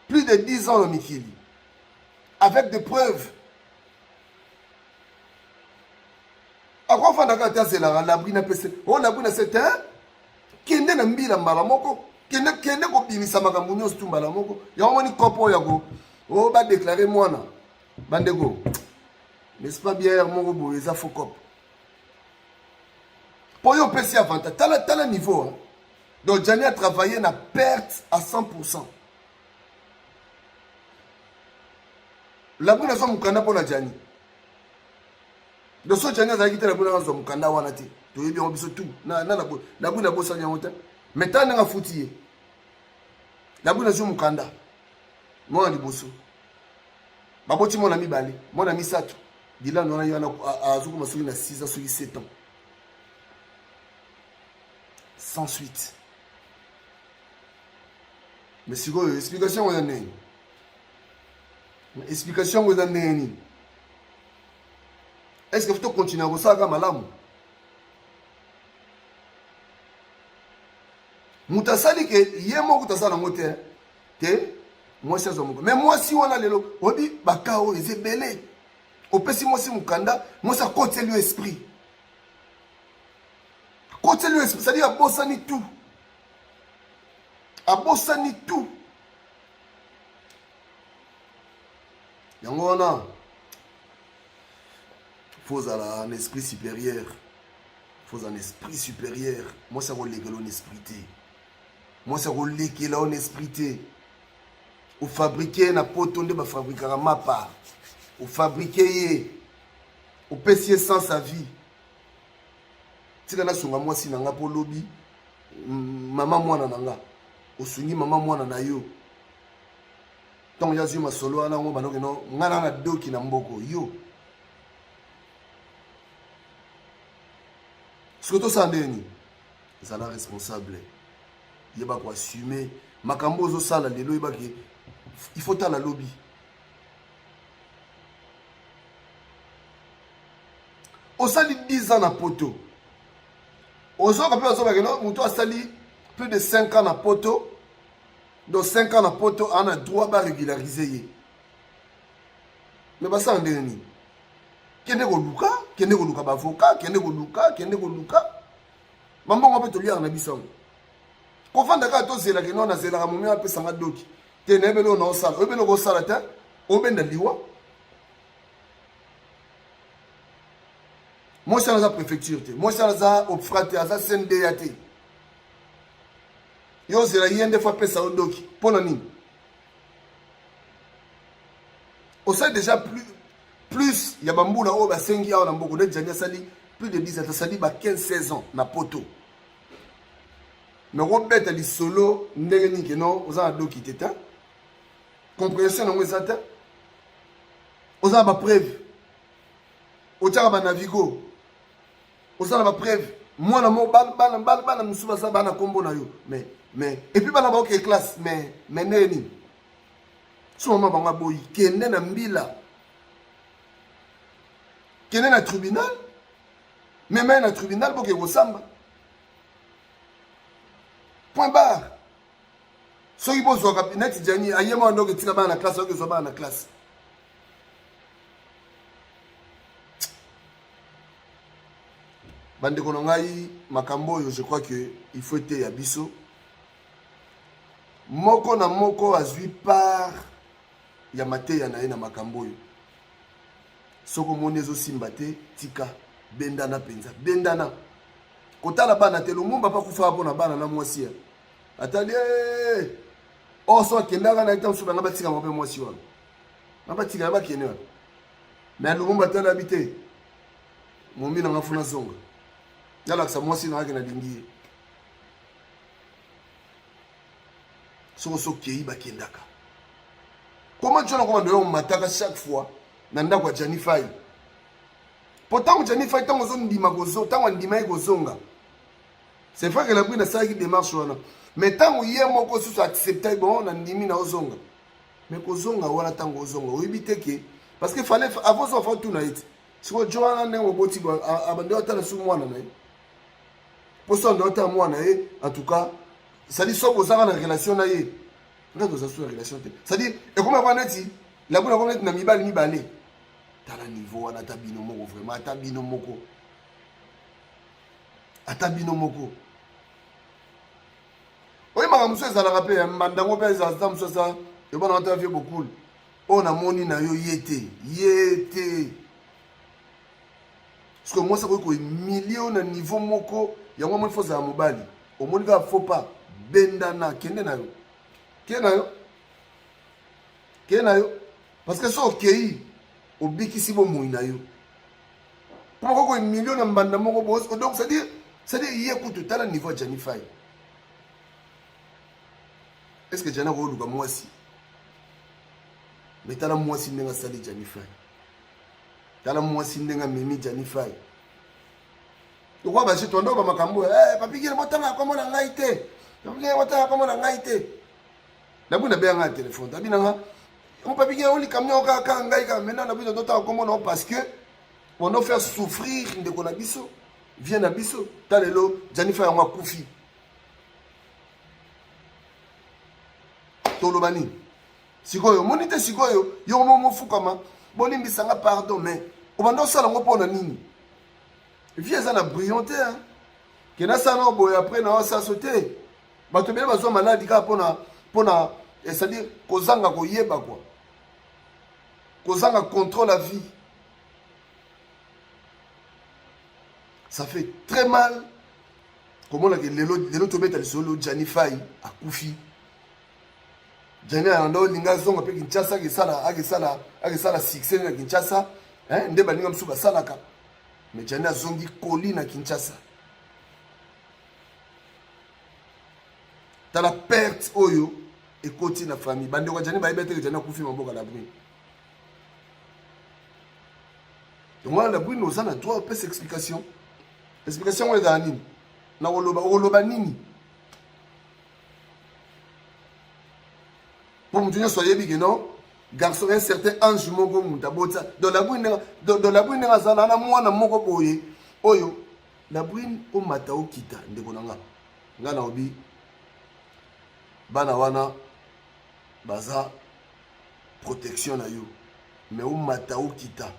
plus de 10 ans na mikili avec des preuves. Akofanda kaka te, azelaka labri na pese o labri na se te. Kende na mbila mbala moko, kende kende kobimisa makambo nyonso tu mbala moko. Yango moni kopo oyo yako oyo badeklare mwana. Bandeko, n'est-ce pas bien? Moko boye eza faux cop mpo oyo opesi avantage. Tala tala niveau, hein. Donc Jani a travaillé na perte à 100%. Labri nazwa mokanda mpo na Jani. Donc so Jani azalaki te, Labri nazwa mokanda wana te. Toyebi yango biso tout. Labri nabosani yango te, mais tala ndenge afuti ye. Labri nazwi mokanda, mwana liboso baboti, mwana mibale, mwana misato. Dilano wana ye wana azokoma soki na 6 ans, soki 7 ans, sans suite. Mais sikoyo explication yango eza ndenge, explication yango eza ndenge nini? Est ce que faut tocontinue kosalaka malamu? Moto asali ke ye moko tasala yango te te. Mwasi azwa moko, mais mwasi wana lelo oyebi baka oyo eza ebele. Opesi mwasi mokanda, mwasi akoteli yo esprit, akoteli yo esprit, c'est-à-dire abosani tout, abosani tout. Yango wana faut ozala un esprit supérieur, faut ozala un esprit supérieur. Mwasi akolekela un esprit te, mwasi akolekela un esprit te. Ofabrike na poto nde bafabrikaka mapa. Ofabrike ye, opesi ye sans sa vie. Tika nasunga mwasi na nga mpo lobi mama mwana na nga. Osungi mama mwana na yo, ntango yazwi masolo wana yango bandoki no nga na na doki na mboko yo. Soki tosala ndenge nini? Zala responsable, yeba koassume makambo ozosala lelo. Yebaki il faut tala lobi. Osali 10 ans na poto, ozoka mpe bazobake no moto asali plus de 5 ans na poto. Donc 5 ans na poto, ana droit barégularize ye. Mais basala ndenge nini? Kende koluka, kende koluka baavocat, kende koluka, kende koluka bambongo mpe toliaka na biso yango. Kofanda kaka tozelaka eno nazelaka momi apesanga doki te. Nayebeli oyo naosala, oyebeli okosala te, obenda liwa. Mwasi wana aza préfecture te, mwasi wana aza opfra te, aza CNDA te. Yo ozela ye nde fo apesa yo doki mpo na nini? Osali déjà plus ya bambula oyo basengi awa na mboko. Nde Jani asali plus de 10 ans, asali ba 15 16 ans na poto, mais okobeta lisolo ndenge nini keno oza na doki te? Te, compréhension yango eza te. Oza na bapreuve, otiaka banavigo, oza na bapreuve. Mwana moko, bana bana mosusu baza bana nkombo na yo, mais et puis bana baoke classe. Mais ndenge nini so mama bango aboyi? Kende na mbila, kende na tribunal, mema ye na tribunal, boke kosamba, point barre. Soki bozwaka neti Jani ayema wana, ndoki etika bana na classe, oki ozwa bana na classe. Bandeko na ngai, makambo oyo je crois que il faut eteya biso. Moko na moko azwi part ya mateya na ye na makambo oyo. Soki omoni ezosimba te, tika, bendana mpenza, bendana. Kotala bana te, Lumumba mpe akufaka mpo na bana na mwasi ya atali eh! oso oh, akendaka na ye ntango mosusu banga batikama mpe mwasi wana na batikala bakende wana me Lumumba atalabi te momi na nga funa zonga nalakisa mwasi na ngake nalingi ye soko sokei bakendaka koma jona koma ndoyo omataka chaque fois na ndako ya Gianni Fay po ntango Gianni Fay ntango ozondima kozo ntango andimaki kozonga c'est vrai que la brune asalaki démarche wana mais ntango ye moko susu acceptaki bon nandimi na ozonga mais kozonga wana ntango ozonga oyebi te ke parce que fallait avant ozonga fa tuna ye te sikoyo jo wana ndenge oboti abandi otala su mwana na ye mpo so andi otala mwana ye en tout cas cestadire soki ozaka na relation na ye nga toza su na relation te cestadire ekomi akwa neti labuna akoma neti na mibali mibale tala niveau wana ata bino moko vraiment ata bino moko ata bino moko oyo makambo mosusu ezalaka mpe mbanda yango mpe ezalaka mosusu aza ebana ata vie bokul oyo namoni na yo ye te ye te parceke mwasi akoki kohumilie yo na niveau moko yango omoni fo ozala mobali omoni kaka faux pas bendana kende na yo kende na yo kende na yo parce que so okei obikisi bomoi na yo mpo bakoki kohumilie na mbanda moko bo donc c'est à dire c'est à dire ye kutu tala niveau ya Gianni Faye est ce que Gianni akoluka mwasi mais tala mwasi ndenge asali Gianni Faye tala mwasi ndenge amemi Gianni Faye lokola basi tondo ba makambo eh papi kile botanga kombo na ngai te papi kile botanga kombo na ngai te nabu na benga telefone tabi nanga mo papi kile oli camion kaka kaka ngai kaka maintenant nabu totanga kombo na parce que on a faire souffrir ndeko na biso vie na biso ta lelo Gianni Faye yango akufi toloba nini sikoyo omoni te sikoyo yo mo mofukama bolimbisa nga pardon mais obanda osala yango mpo na nini vie eza na brillant te hein? ke nasala nao boye après na osaso te bato ebele bazwa maladi kaka mpona mpona c'est-à-dire kozanga koyeba kua kozanga contrôle à vie ça fait très mal komona ke lelo lelo tobeta lisolo Gianni Faye akufi Gianni alanda olinga azonga mpe Kinshasa akesala akesala akesala succès na Kinshasa hein, nde baninga mosusu basalaka mais Gianni azongi koli na Kinshasa tala perte oyo ekoti na famille bandeko ya Gianni bayebi te ke Gianni akufi maboka na brune yango wana la brune oza na droit opesa explication explication yango ezala nini na koloba okoloba nini mpo moto nyonso ayebi ke non garçon un certain ange moko moto abota donc la brune donc la brune ndenge azala na mwana moko boye oyo la brune omata okita ndeko na nga nga na obi bana wana baza protection na yo mais omata okita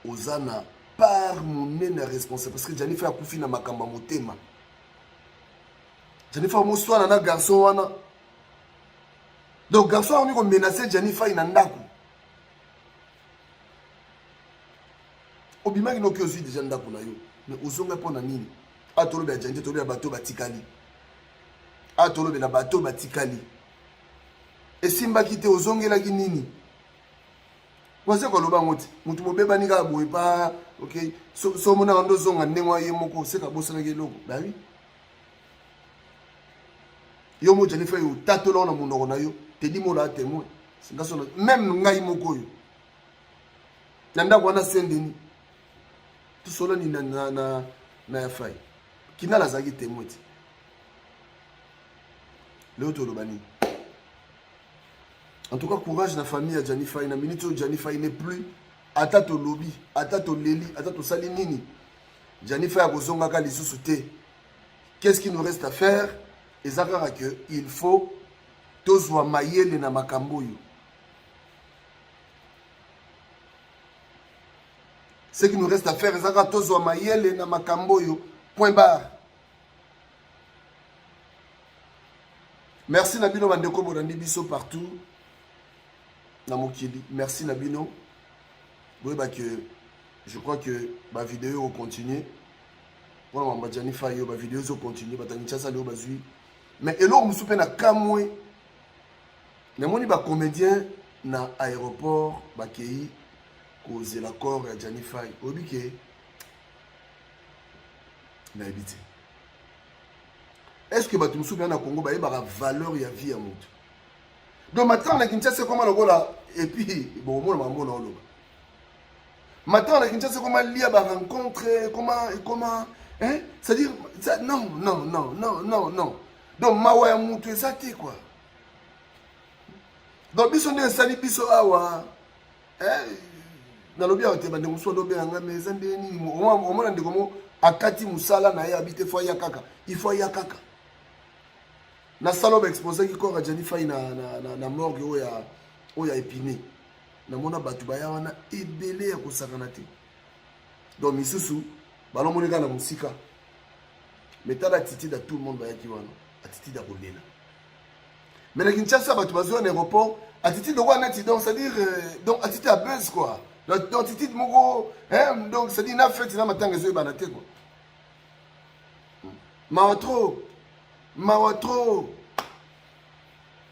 oza na part monene ya responsable parce que Jennifer akufi na makambo ya motema Jennifer moswana na garçon wana donc garçon akomi komenace Jennifer na ndako obimaki noki ozwi deja ndako na yo mais ozonga mpo na nini awa tolobela Jennifer tolobela bato batikali awa tolobela bato batikali esimbaki te ozongelaki nini Kwase koloba yango te moto bobebani kaka boye pa ok so, so omonaka nde ozonga ndenge wa ye moko oseka abosanaki eloko bawi yo mo Jennifer yo otatola na monoko na yo tedi mola témoin singa meme ngai moko oyo na ndako wana sendeni tosolani na, na, na, na ya fai kinala azalaki témoin te lelo toloba nini En tout cas, courage na famille ya Gianni Faye. Na minute oyo Gianni Faye n'est plus ata tolobi, ata toleli, ata tosali nini. Gianni Faye akozongaka lisusu te. Qu'est-ce qu'il nous reste à faire? Eza kaka que il faut tozwa mayele na makambo oyo. Ce qui nous reste à faire ezaka tozwa mayele na makambo oyo point barre. Merci na bino bandeko bolandi biso partout na mokili. Merci na bino. Boyeba que je crois que ba vidéo continuer. Mpona mamba Gianni Fayo ba vidéo ezo continuer bato ya Kinshasa leo bazwi. Mais eloko mosusu mpe na kamwe namoni ba comédien na aéroport bakei kozela corps ya Gianni Faye. Oyebi ke nayebi te. Est-ce que bato mosusu mpenza na Congo bayebaka valeur ya vie ya moto? Donc matanga na Kinshasa ekoma lokola et puis bokomona makambo na oloba. Matanga na Kinshasa ekoma lia ba rencontre ekoma ekoma hein? C'est-à-dire ça, non non non non non non. Donc mawa ya moto eza te quoi. Donc biso nde esali biso awa eh, nalobi awa te bandeko mosusu bazobenga ngai mais eza ndenge nini omona ndeko mo akati mosala na ye abi te fo aya kaka il faut aya kaka na sala oyo baexposaki corps ya Gianni Fayi na, na, na, na morgue oyo ya oyo ya Epine namona bato baya wana ebele ya kosakana te donc misusu balomoni kaka na mosika mais tala attitude ya tout le monde bayaki wana attitude ya kolela mais na Kinshasa bato bazwa na aéroport attitude lokola neti donc c'est-à-dire euh, donc attitude ya buzz quoi donc attitude moko hein, donc c'est-à-dire na fete na matanga ezoyebana te quoi mawa trop mawa trop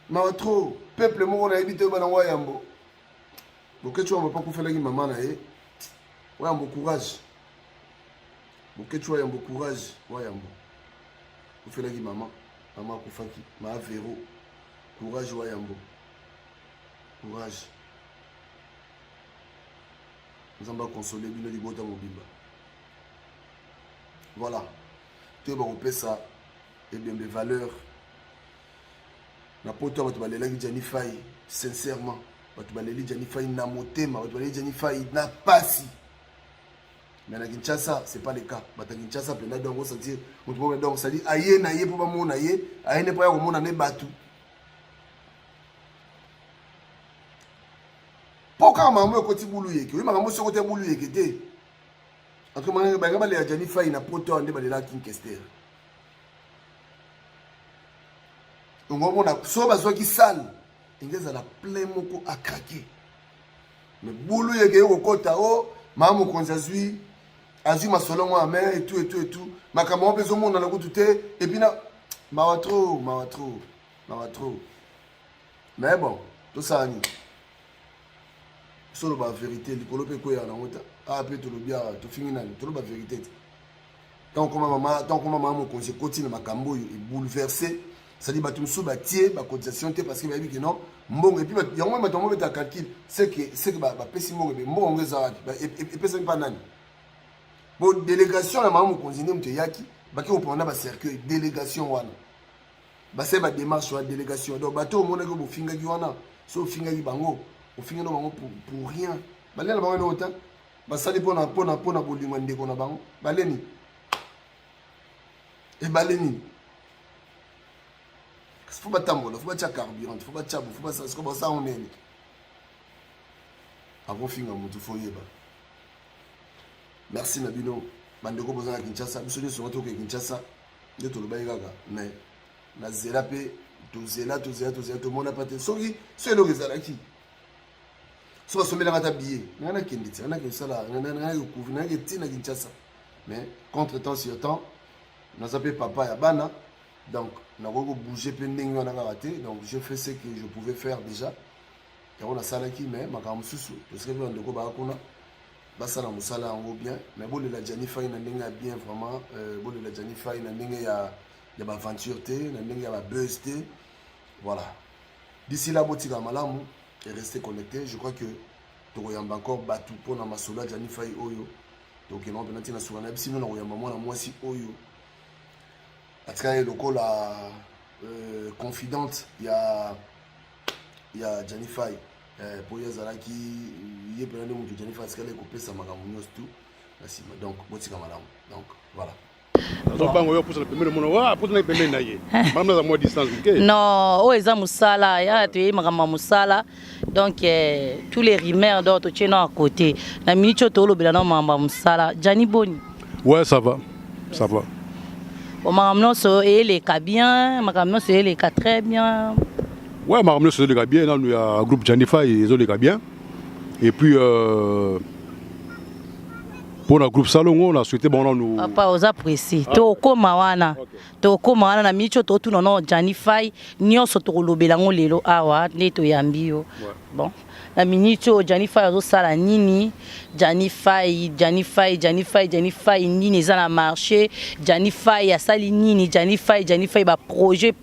mawa trop peuple moko nayebi te oyebana ngo yambo boketshu wambo mpo akufelaki mama na ye wayambo courage boketshu wayambo courage wayambo akufelaki mama mama akufaki ma vero courage wayambo courage nzambe akonsole bino libota mobimba voilà toyeba kopesa ebembe valeur na poto bato balelaki Gianni Fayi sincèrement bato baleli Gianni Fayi na motema bato baleli Gianni Fayi na pasi mais na Kinshasa c'est pas le cas bato ya Kinshasa mpenza donc osentir moto moko donc c'est-à-dire aye na ye mpo bamona ye aye nde mpo ya komona nde bato mpo kaka makambo ekoti bulu yeke oyi makambo soki te bulu yeke te banga balela Gianni Fayi na poto awa nde balelaka King Kester ongo omona so bazwaki salle enge ezala plein moko a craquer mais bulu yeke ye kokota o oh, mama mokonzi azwi azwi masolo yango ya mer etu etu etu makambo yango mpe ezomonana kutu te epuis na mawa trop mawa trop mawa trop mais bon tosala nini soloba verité likolo mpe ekweyaka nango ta awa mpe tolobi awa tofingi nani toloba verité te ntango koma mama ntango koma mama mokonzi ekoti na makambo oyo ebouleverse c'est-à-dire bato mosusu batie bacotisation te parce que bayebi ke non mbongo epuis yango bato yango beta calcul seke seke bapesi mbongo ebe mbongo yango eza wapi epesami mpa nani bo délégation ya mama mokonzi nde moto eyaki bake kopona bacercueil délégation wana basali ba démarche wana délégation donc bato omonaki bofingaki wana so ofingaki bango ofingaki na bango pour, pour rien balia na bango eloko te basali mpona mpona mpona bolingo ya ndeko na bango baleni ebale nini kasi fo batambola fo batya carburant fo batya bo fo basala siko basala ngo nini akofinga motu fo yeba merci na bino bandeko boza na kinshasa biso nyonso ngo toke kinshasa nde tolobaki kaka mais na zela mpe tozela tozela tozela tomona mpe te soki so eloko ezalaki so basombelaka ata billet ngai nakende ti ngai nakosala ngai nakouvri ngai nake ti na kinshasa mais contre temps sur temps naza mpe papa ya bana donc nakoki kobouge mpe ndenge wana kaka te donc je fais ce que je pouvais faire déjà yango nasalaki mais makambo mosusu tosikaki bandeko baka kuna basala mosala yango bien mais bolela Gianni Fayi na ndenge ya bien vraiment euh, bolela Gianni Fayi na ndenge ya ya baaventure te na ndenge ya babuzz te voilà d'ici là botika malamu et restez connecté je crois que tokoyamba encore bato mpona masolo ya Gianni Fayi oyo tokenda mpena ntina suka na bisi na koyamba mwana mwasi oyo atikali lokola euh, confidente ya ya Gianni Fayi eh, po ye azalaki ye mpena nde moto Gianni Fayi atikali kopesa makambo nyonso tu na nsima donc botika malamu donc voilà. Nazobanga oyo apusa na pembeni omona wa apusa na pembeni na ye. Malamu naza mwa distance moke. Non, oyo eza mosala, ya toyebi makambo ya mosala. Donc eh, tous les rumeurs donc totie na à côté. Na minute oyo tolobela na makambo ya mosala. Gianni boni? Ouais, ça va. Ça va. Bon, makambo nyonso eleka bien, makambo nyonso eleka très bien. Ouais, makambo nyonso ezoleka bien nanu ya groupe Gianni Fay ezoleka bien. Et puis euh, mpo na groupe salongo na souhaité bango nanu papa oza précis ah. tokoma wana tokoma wana na micho totuna no Gianni Fay nyonso tokolobela yango lelo awa nde toyambi yo bon na minute oyo Gianni Fay azosala nini Gianni Fay Gianni Fay Gianni Fay Gianni Fay nini eza na marché Gianni Fay asali nini Gianni Fay Gianni Fay ba projet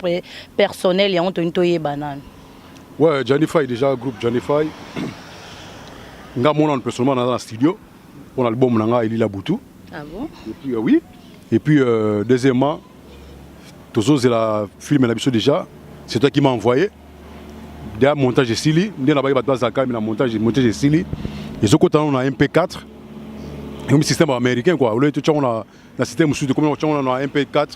personnel yango tolingi toyeba nanu Ouais, Gianni Fay déjà groupe Gianni Fay nga mona personnellement naza na studio pour l'album na nga Elila Butu. Ah bon? Et puis euh, oui. Et puis euh, deuxièmement tozozela film na biso déjà, c'est toi qui m'as envoyé. Déjà montage esili, nde na baki bato bazalaka na montage montage esili. Ezokota nano na MP4. Ekomi système américain quoi. Oyo totyango na na système mosusu tokomi kotyango na MP4.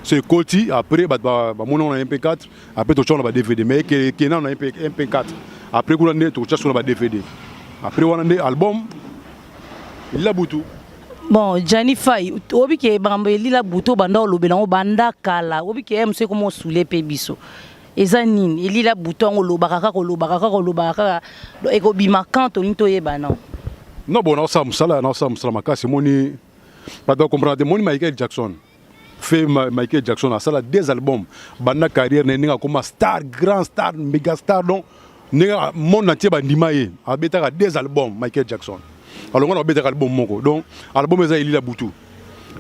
So ekoti après bato bamoni yango na MP4, après totyango na ba DVD mais ekende nano na MP4. Après kuna nde tokotya soko na ba DVD. Après wana nde album Elila Butu. Bon, Gianni Fay, oyebi ke makambo Elila Butu obanda olobela yango banda kala, oyebi ke mosu ekoma osule mpe biso. Eza nini? Elila Butu yango olobaka kaka olobaka kaka olobaka kaka ekobima quand tolingi toyeba non? Non bon, naosala mosala, naosala mosala makasi omoni bato bacomprendre te moni Michael Jackson fait Michael Jackson asala des albums banda carrière na ye ndenge akoma star grand star mega star donc ndenge monde entier bandima ye abetaka des albums Michael Jackson alors nga nabetaka album moko donc album eza Elila Butu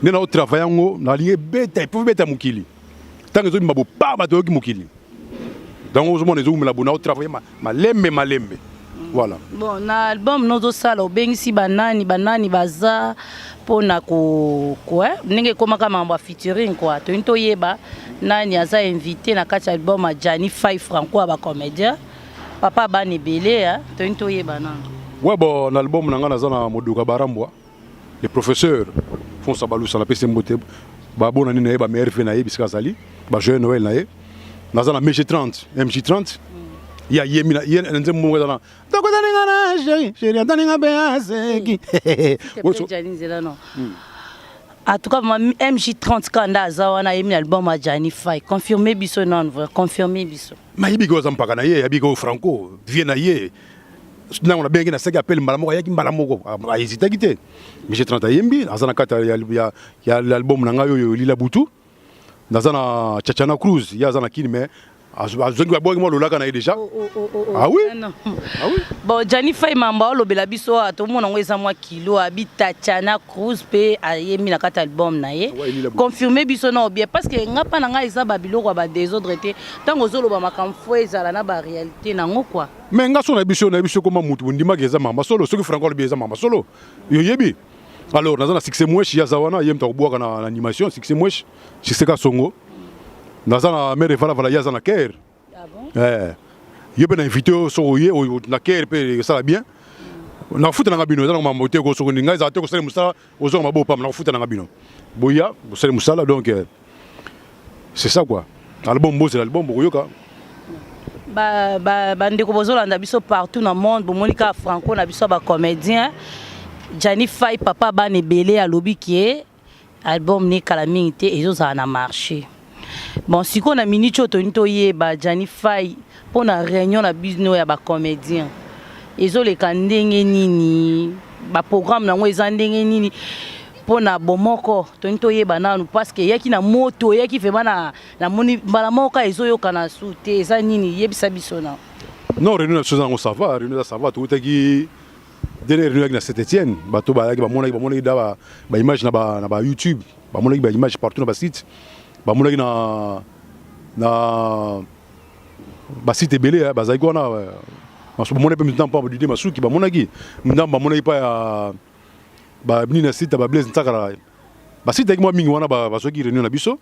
nde nao travaille yango nalingi ebeta epo ebeta mokili ntango ezobima bopa bato oyoki mokili donc ozomona ezowumela bo nao travaille malembe malembe voilà bon na album nozosala obengisi banani banani baza mpona ko, ko eh, ndenge ekomaka makambo ya featuring kua toyini toyeba nani aza invité na kati ya album ya Gianni Fay Franco ya bacomédien papa bana ebele eh, toyini toyeba nano ouais bon na album na ngai naza na modoka barambwa le professeur Fonsa Balusa napesi mbote babona nini na ye ba meilleur vie na ye bisika azali ba joyeux Noël na ye naza na MG30 MG30 ye ayembi ye na nzembo moko eza na tokotaninga na chéri chéri ataninga mpe aseki nzela non en tout cas MJ30 kanda aza wana ayembi na album ya Gianni Fay confirme biso non vrai confirme biso mayebi ke oza mpaka na ye yabi ke Franco vie na ye ntango nabengaki nasalaki appel mbala moko ayaki mbala moko ahésitaki te mj 30 ayembi aza na kati ya, ya, ya album na ngai oyo lila butu naza na chachana cruz ye aza na kini mais azongi babwaki mwa lolaka na ye déjà oh, oh, oh, ah oui? Ah, ah oui bon Gianni Fay mamba olobela biso awa tomona yango eza mwa kilo abi Tatiana Cruz mpe ayembi na kati album na ye confirme biso na obie parce que nga mpa na ngai eza babiloko ya badésordre te ntango ozoloba makambo fo ezala na baréalité nango quoi Mais nga so na biso na biso koma mutu bondimaki eza mama solo soki franco alobi eza mama solo yoyebi alors naza na succès mweshi aza wana ye moto akobwaka na, na animation succès mweshi succès kasongo naza na mere valavala ye aza na kere ah bon? eh, ye mpe na invité oyo soki oye na kere mpe esala bien nakofuta nanga bino eza na mambo te soki ngai ezala te kosala mosala ozonga maboko pamba nakofuta nanga bino boya bosali mosala donc eh, c'est ça quoi album bozela album bokoyoka bandeko ba, ba bozolanda biso partout na monde bomoni kaka franco na biso ya bacomédien Gianni Fay papa bana ebele alobi ke album ne kala mingi te ezozala na marché bon sikoyo na minute oyo tolingi toyeba Gianni Fay mpo na réunion na bino ya bacomédien ezoleka ndenge nini baprogramme yango eza ndenge nini mpo na bomoko tolingi toyeba nanu parce que eyaki na moto eyaki vraiment na namoni mbala moko kaka ezoyokana su te eza nini yebisa biso na non réunion na biso eza yango ça va réunion eza ça va toutaki dernière réunion yaki na Saint Etienne bato bayaki bamonaki bamonaki da ba image na ba na ba YouTube bamonaki ba image partout na ba site bamonaki na na ba site ebele bazalaki wana bamonaki mpe ndambo mpa Didie Masuki bamonaki ndambo bamonaki mpa ya ba nini na site ya ba Blaise Nsakala ba site yaki mwa mingi wana bazwaki réunion na biso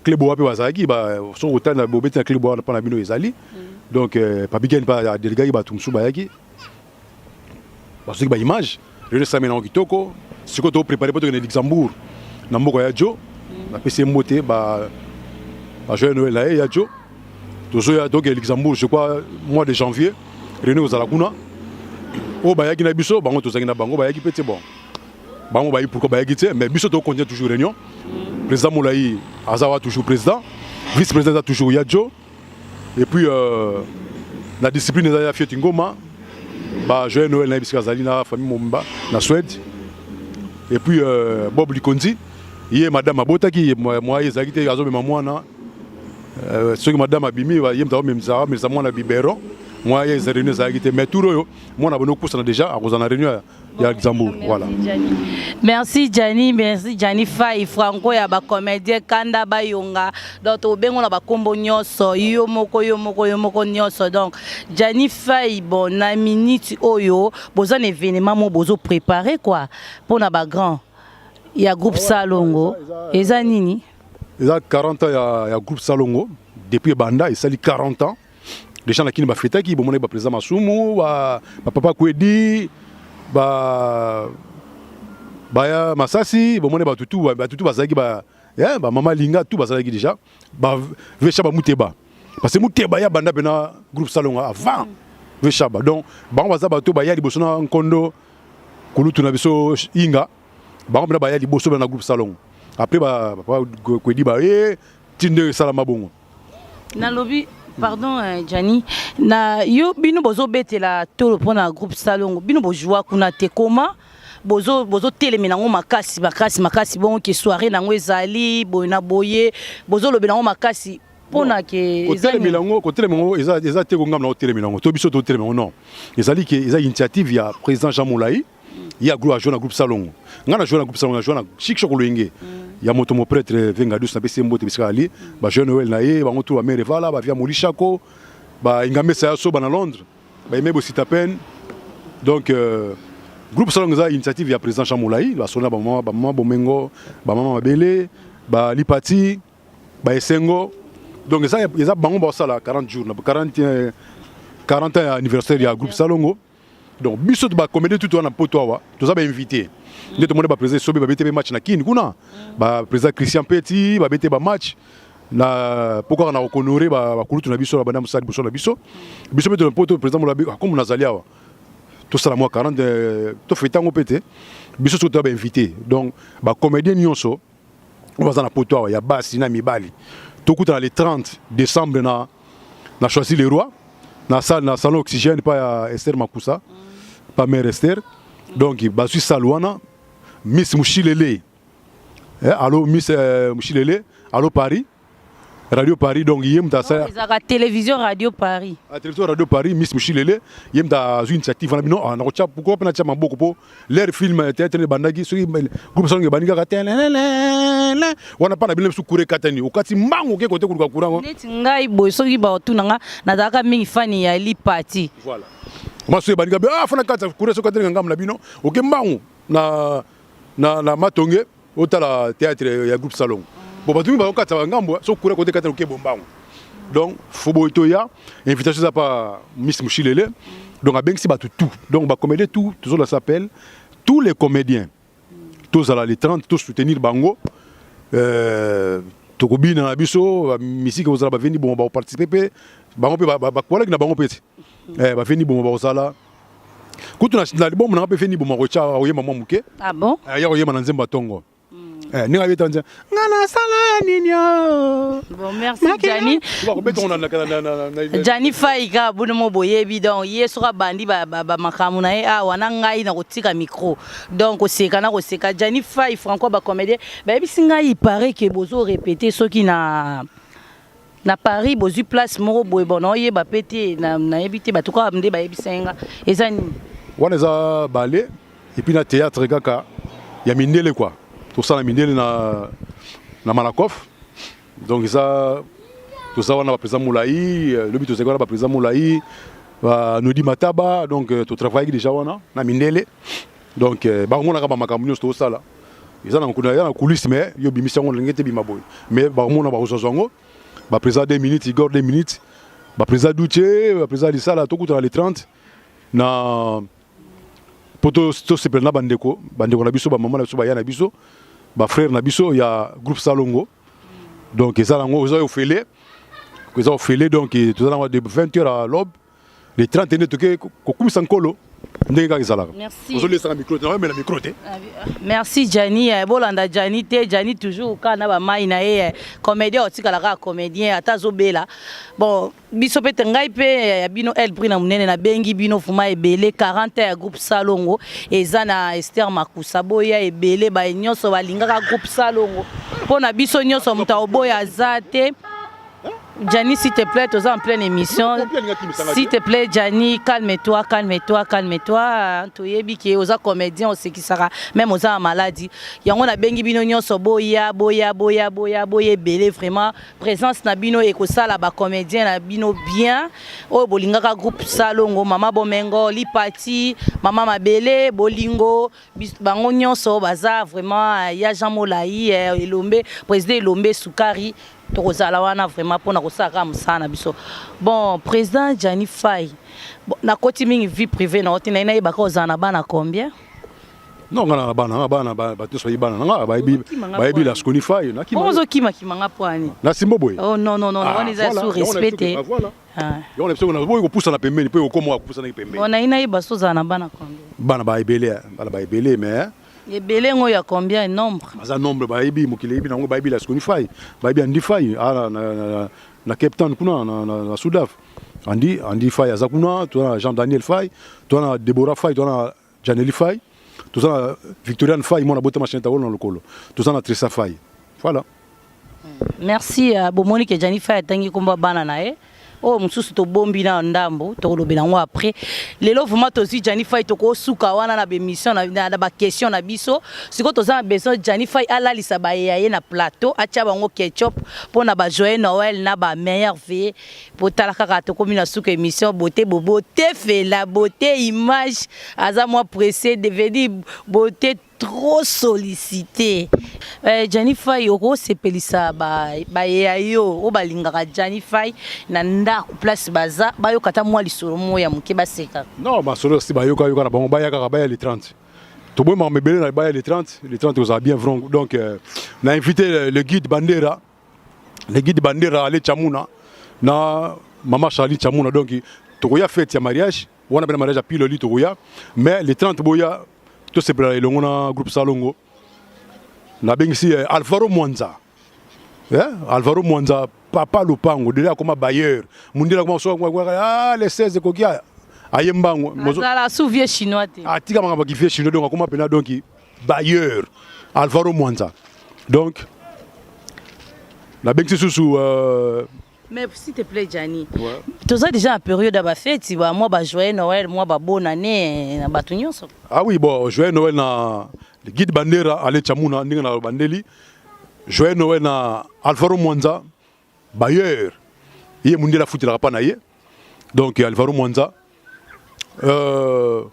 Cleboa mpe bazalaki soki otali bobeti na Cleboa mpa na bino ezali donc euh, Papi Ken mpe adelegaki bato mosusu bayaki bazwaki ba image réunion esalami nango kitoko sikoyo toprépare mpo tokende Luxembourg. na mboka ya Jo. Napesi ye mbote ba ba joyeux Noël na ye ya Jo. Tozoya toke Luxembourg, je crois mois de janvier. Réunion kozala kuna. Oyo bayaki na biso, bango tozalaki na bango, bayaki pe te bon. Bango bayi pourquoi bayaki te, mais biso to continue toujours réunion. Président Moulayi aza toujours président, vice-président aza toujours ya Jo. Et puis euh, la discipline eza ya Fieti Ngoma, ba joyeux Noël na bisika azali na famille Momba na Suède. Et puis euh, Bob Likonzi, ye madame abotaki ye mwa ye ezalaki te azomema mwana euh, soki madame abimi ye moto akomemisa amemisa mwana biberon mwa ye réunion ezalaki te mais tour oyo mwana abandi kopusana déjà akozala na réunion ya Luxembourg voilà. Merci Gianni, merci Gianni Faye, Franco ya ba comédien Kanda Bayonga. Donc tobengo na ba kombo nyonso, yo moko yo moko yo moko nyonso. Donc Gianni Faye bon na minute oyo boza na événement mo bozo préparer quoi pour na ba grand ya groupe Salongo. Eza nini? Eza 40 ans ya, ya groupe Salongo depuis banda esali 40 ans. Déjà na kini bafetaki bomonaki ba président Masumu ba, ba papa Kwedi ba baya Masasi bomoni bato tu bato tu bazalaki ba eh, ba mama Linga tout bazalaki déjà ba Vesha ba Muteba parce que Muteba ya banda pena groupe Salongo avant Veshaba donc bango baza bato baya liboso na nkondo kulutu na biso Inga bango pena baya liboso na groupe Salongo après ba papa Kwedi ba eh tinde esalama bongo. Nalobi pardon eh, Gianni na yo bino bozobetela tolo mpo na groupe Salongo bino bojua kuna te koma bozo bozotelemela yango makasi makasi makasi bongo ke soirée nango ezali boye na boye bozolobela yango makasi mpo na ke kotelemela yango kotelemela yango eza eza te ko ngambo na kotelemela yango to biso totelemela yango non ezali ke eza initiative ya président Jean Molayi ye agro ajoue na groupe Salongo nga na joue na groupe Salongo na joue na Chic Choc Loyenge ya moto mo prêtre Vengadus na pesi mbote bisika ali ba jeune Noël na ye bango tout ba mère Vala ba via Molishako ba Ingamesa ya soba na Londres ba Aimé Bositapen donc euh, groupe Salongo eza initiative ya président Jean Molayi ba sona ba mama ba mama Bomengo ba mama Mabele ba Lipati ba Esengo donc eza eza bango ba sala 40 jours na 40 40 ans ya anniversaire ya groupe Salongo. Donc biso ba comédien tout wana poto awa toza ba invité nde tomoni ba président sobe babete be match na Kin kuna ba président Christian Petit babete ba match na po kaka na kohonorer ba bakulutu na biso na banda mosala liboso na biso biso mpe poto président molabi comme nazali awa tosala mwa 40 euh, tofeta yango mpe te biso soki toza ba invité donc ba comédien nyonso oyo baza na poto awa ya basi na mibali tokutana le 30 décembre na na choisi le roi na salle na salon oxygène pa ya Esther Makusa pa mère Esther donc bazwi salle wana Miss Mushilele eh, allo Miss euh, Mushilele allo Paris Radio Paris donc ye moto asala ezalaka télévision Radio Paris ah, télévision Radio Paris Miss Mushilele ye moto azwi initiative wana bino ah, nakotya pourquoi mpe natya maboko mpo leur film théâtre ebandaki soki groupe salongo ebandi kaka telelele wana mpa na bino biso courant ekatani okati mbangu oke kote koluka courant neti ngai boye soki batuna nga nazalaka mingi fani ya lipati voilà ma soki ebandi kabe ah fana kati courant soki katani ngambo na bino oke mbangu na na na matonge otala théâtre ya groupe salongo bon bato mingi bakokatisa ngambo soki courant kote katani oke bombangu donc fo boye toya invitation eza pa miss Mushilele donc abengisi bato tout donc bacomédien tout tozola s'appelle tous les comédiens tozala les 30 to soutenir bango euh, tokobina na biso misiki kozala bavendi bongo bakoparticipe mpe bango mpe bakwalaki na bango mpe te eh, bavendi bongo bakozala kutu na libomo nanga mpe fendi bongo akotya akoyemba mwa moke ah bon? Eh, ya koyemba na nzembo ya tongo Eh, ndenge abeta nzembo nga nasala nini bon merci Gianni Gianni Faika bino mo boyebi donc ye soki abandi bamakambo na ye awa na ngai na kotika micro donc koseka na koseka Gianni Fai Franco bacomédien bayebisi ngai il paraît que bozo répéter soki na na Paris bozwi place moko boye bon naoyeba mpe te nayebi te bato kaka nde bayebisa ye nga eza nini wana eza ballet et puis na théâtre kaka ya mindele quoi tosala mindele na, na Malakoff donc eza toza wana baprésident Molai lobi tozalaki wana baprésident Molai banodi Mataba donc totravaillaki déjà wana na mindele donc bakomonaka bamakambo nyonso tozosala eza na na coulisse mais yo bimisi yango ndenge te bima boye mais bakomona bakozwazwa yango baprésident 2 minutes Igor 2 minutes baprésident Duche baprésident Lisala tokutana le 30 na mpo tosepela na bandeko bandeko na biso bamama na biso baya na biso. Ba frère na biso ya groupe Salongo. Donc eza nango eza ofele. Eza ofele donc toza nango de 20h à l'aube. Le 30 nde toke kokumisa nkolo ndenge kaka ezalaka. Ozolesaka micro te, naomela micro te. Ah, merci Gianni, eh, bolanda Gianni te, Gianni toujours kaka na ba mai na ye, eh, comédien otikala kaka comédien ata azobela. Bon, biso pe te ngai pe eh, ya bino El Brina munene na bengi bino fuma ebele 40 ya groupe Salongo eza na Esther Makusa boya ebele ba nyonso balingaka groupe Salongo mpo na biso nyonso moto aoboya aza te. Gianni, s'il te plaît, tu es en pleine émission. S'il te plaît, Gianni, calme-toi, calme-toi, calme-toi. Toyebi ke oza comédien osekisaka même oza na maladie. Yango na bengi bino nyonso boya, boya, boya, boya, boya ebele vraiment présence na bino ekosala ba comédien na bino bien. Oyo bolingaka groupe Salongo, Mama Bomengo, Lipati, Mama Mabele, Bolingo, bango nyonso baza vraiment ya Jean Molayi, eh, Elombe, président Elombe Sukari. Tokozala wana vraiment pona kosala kaka mosala na biso. Bon, président Gianni Faye, bon, nakoti mingi vie privée na yo te, naye nayebaka ozala na bana combien? Non, nga na bana, nga bana bato nyonso bayebi bana na nga, bayebi bayebi la Skoni Faye, nakima. Bongo ozokima kima nga po ani? Na simbo boye. Oh non non non, ah, wana eza sous respect te. Ah, voilà. Ah. Yango na biso na boye kopusana pembeni po ekoma kopusana pembeni. Bon, naye nayeba so ozala na bana combien? Bana ba ebele, bana ba ebele mais Ebele ngo ya combien nombre? Baza nombre bayebi mokili eyebi nango bayebi la Skoni Faye, bayebi Andy Faye ah, na, na, na, na Cape Town kuna na, na, na Sudaf. Andy Andy Faye aza kuna, toza na Jean Daniel Faye, toza na Deborah Faye, toza na Janely Faye, toza na Victoriane Faye mwana botama chaîne tawolo na lokolo. Toza na Tressa Faye. Voilà. Merci euh, bomoni ke Gianni Faye atangi kombo bana na ye. Oyo mosusu tobombi na ndambo tokolobela yango après. Lelo vraiment tozwi Gianni Faye tokosuka wana na ba na, na, na ba question na biso. Sikoyo toza na besoin Gianni Faye alalisa baye ya ye na plateau atia bango ketchup mpo na ba joyeux Noël na ba meilleurs vœux. Po tala kaka tokomi na suka émission beauté bobo tefela beauté image aza mwa pressé devenir beauté trop sollicité. Eh, Gianni Faye okosepelisa baye ya yo oyo balingaka Gianni Faye na ndako place baza bayoka ata mwa lisolo moko ya moke baseka. Non, masolo si bayoka yoka na bango baya kaka baya le 30. Toboyi makambo ebele na baya le 30, le 30 kozala bien vrai. Donc euh, na invité le, le guide Bandera, le guide Bandera ale Chamuna na mama Charlie Chamuna donc tokoya fête ya mariage wana bena mariage ya piloli tokoya mais le 30 boya tosepela elongo na groupe Salongo nabengisi eh, Alvaro Mwanza eh? Alvaro Mwanza papa lopango deja akoma bailleur mundele akoma so ah les 16 ekoki aye mbango azala sous vieux chinois te atika makambo ki vieux chinois donc akoma pena donc bailleur Alvaro Mwanza donc nabengisi susu euh, Mais s'il te plaît Gianni, ouais. toza déjà en période ya ba feti ba moi ba joyeux Noël, moi ba bonne année na bato nyonso. Ah oui, bon, joyeux Noël na le guide Bandera ale Chamuna ndinga na bandeli. Joyeux Noël na Alvaro Mwanza bailleur. Ye mundela futelaka pa na ye. Donc Alvaro Mwanza euh,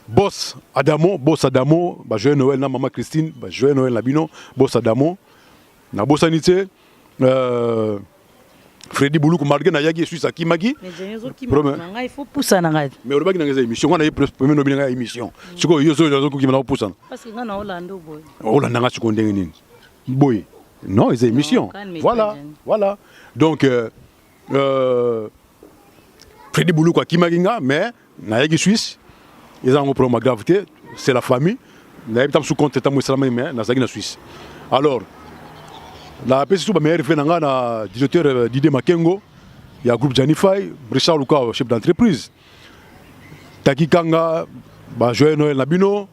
Boss Adamo, Boss Adamo, ba joyeux Noël na maman Christine, ba joyeux Noël na bino, Boss Adamo. Na bosani te euh, Freddy Buluku malgré nayaki Suisse akimaki. Mais il faut pusana ngai. Mais olobaki na ngai eza émission, nga na ye premier lobi na ngai émission. Sikoyo yo soyo ozokokima na kopusana. Parce que nga na Hollande boye. Olanda nga sikoyo ndenge nini? Boye. Non, eza émission. Voilà, voilà. Donc euh, euh, Freddy Buluku akimaki nga mais nayaki Suisse eza yango problème grave te c'est la famille nayebi ta mosusu contre ntango esalamaki mais nazalaki na Suisse alors napesi su bameilleur ve na nga na directeur euh, Didier Makengo ya groupe Janify Richard Lukao chef d'entreprise Taki Kanga ba joyeux Noël na bino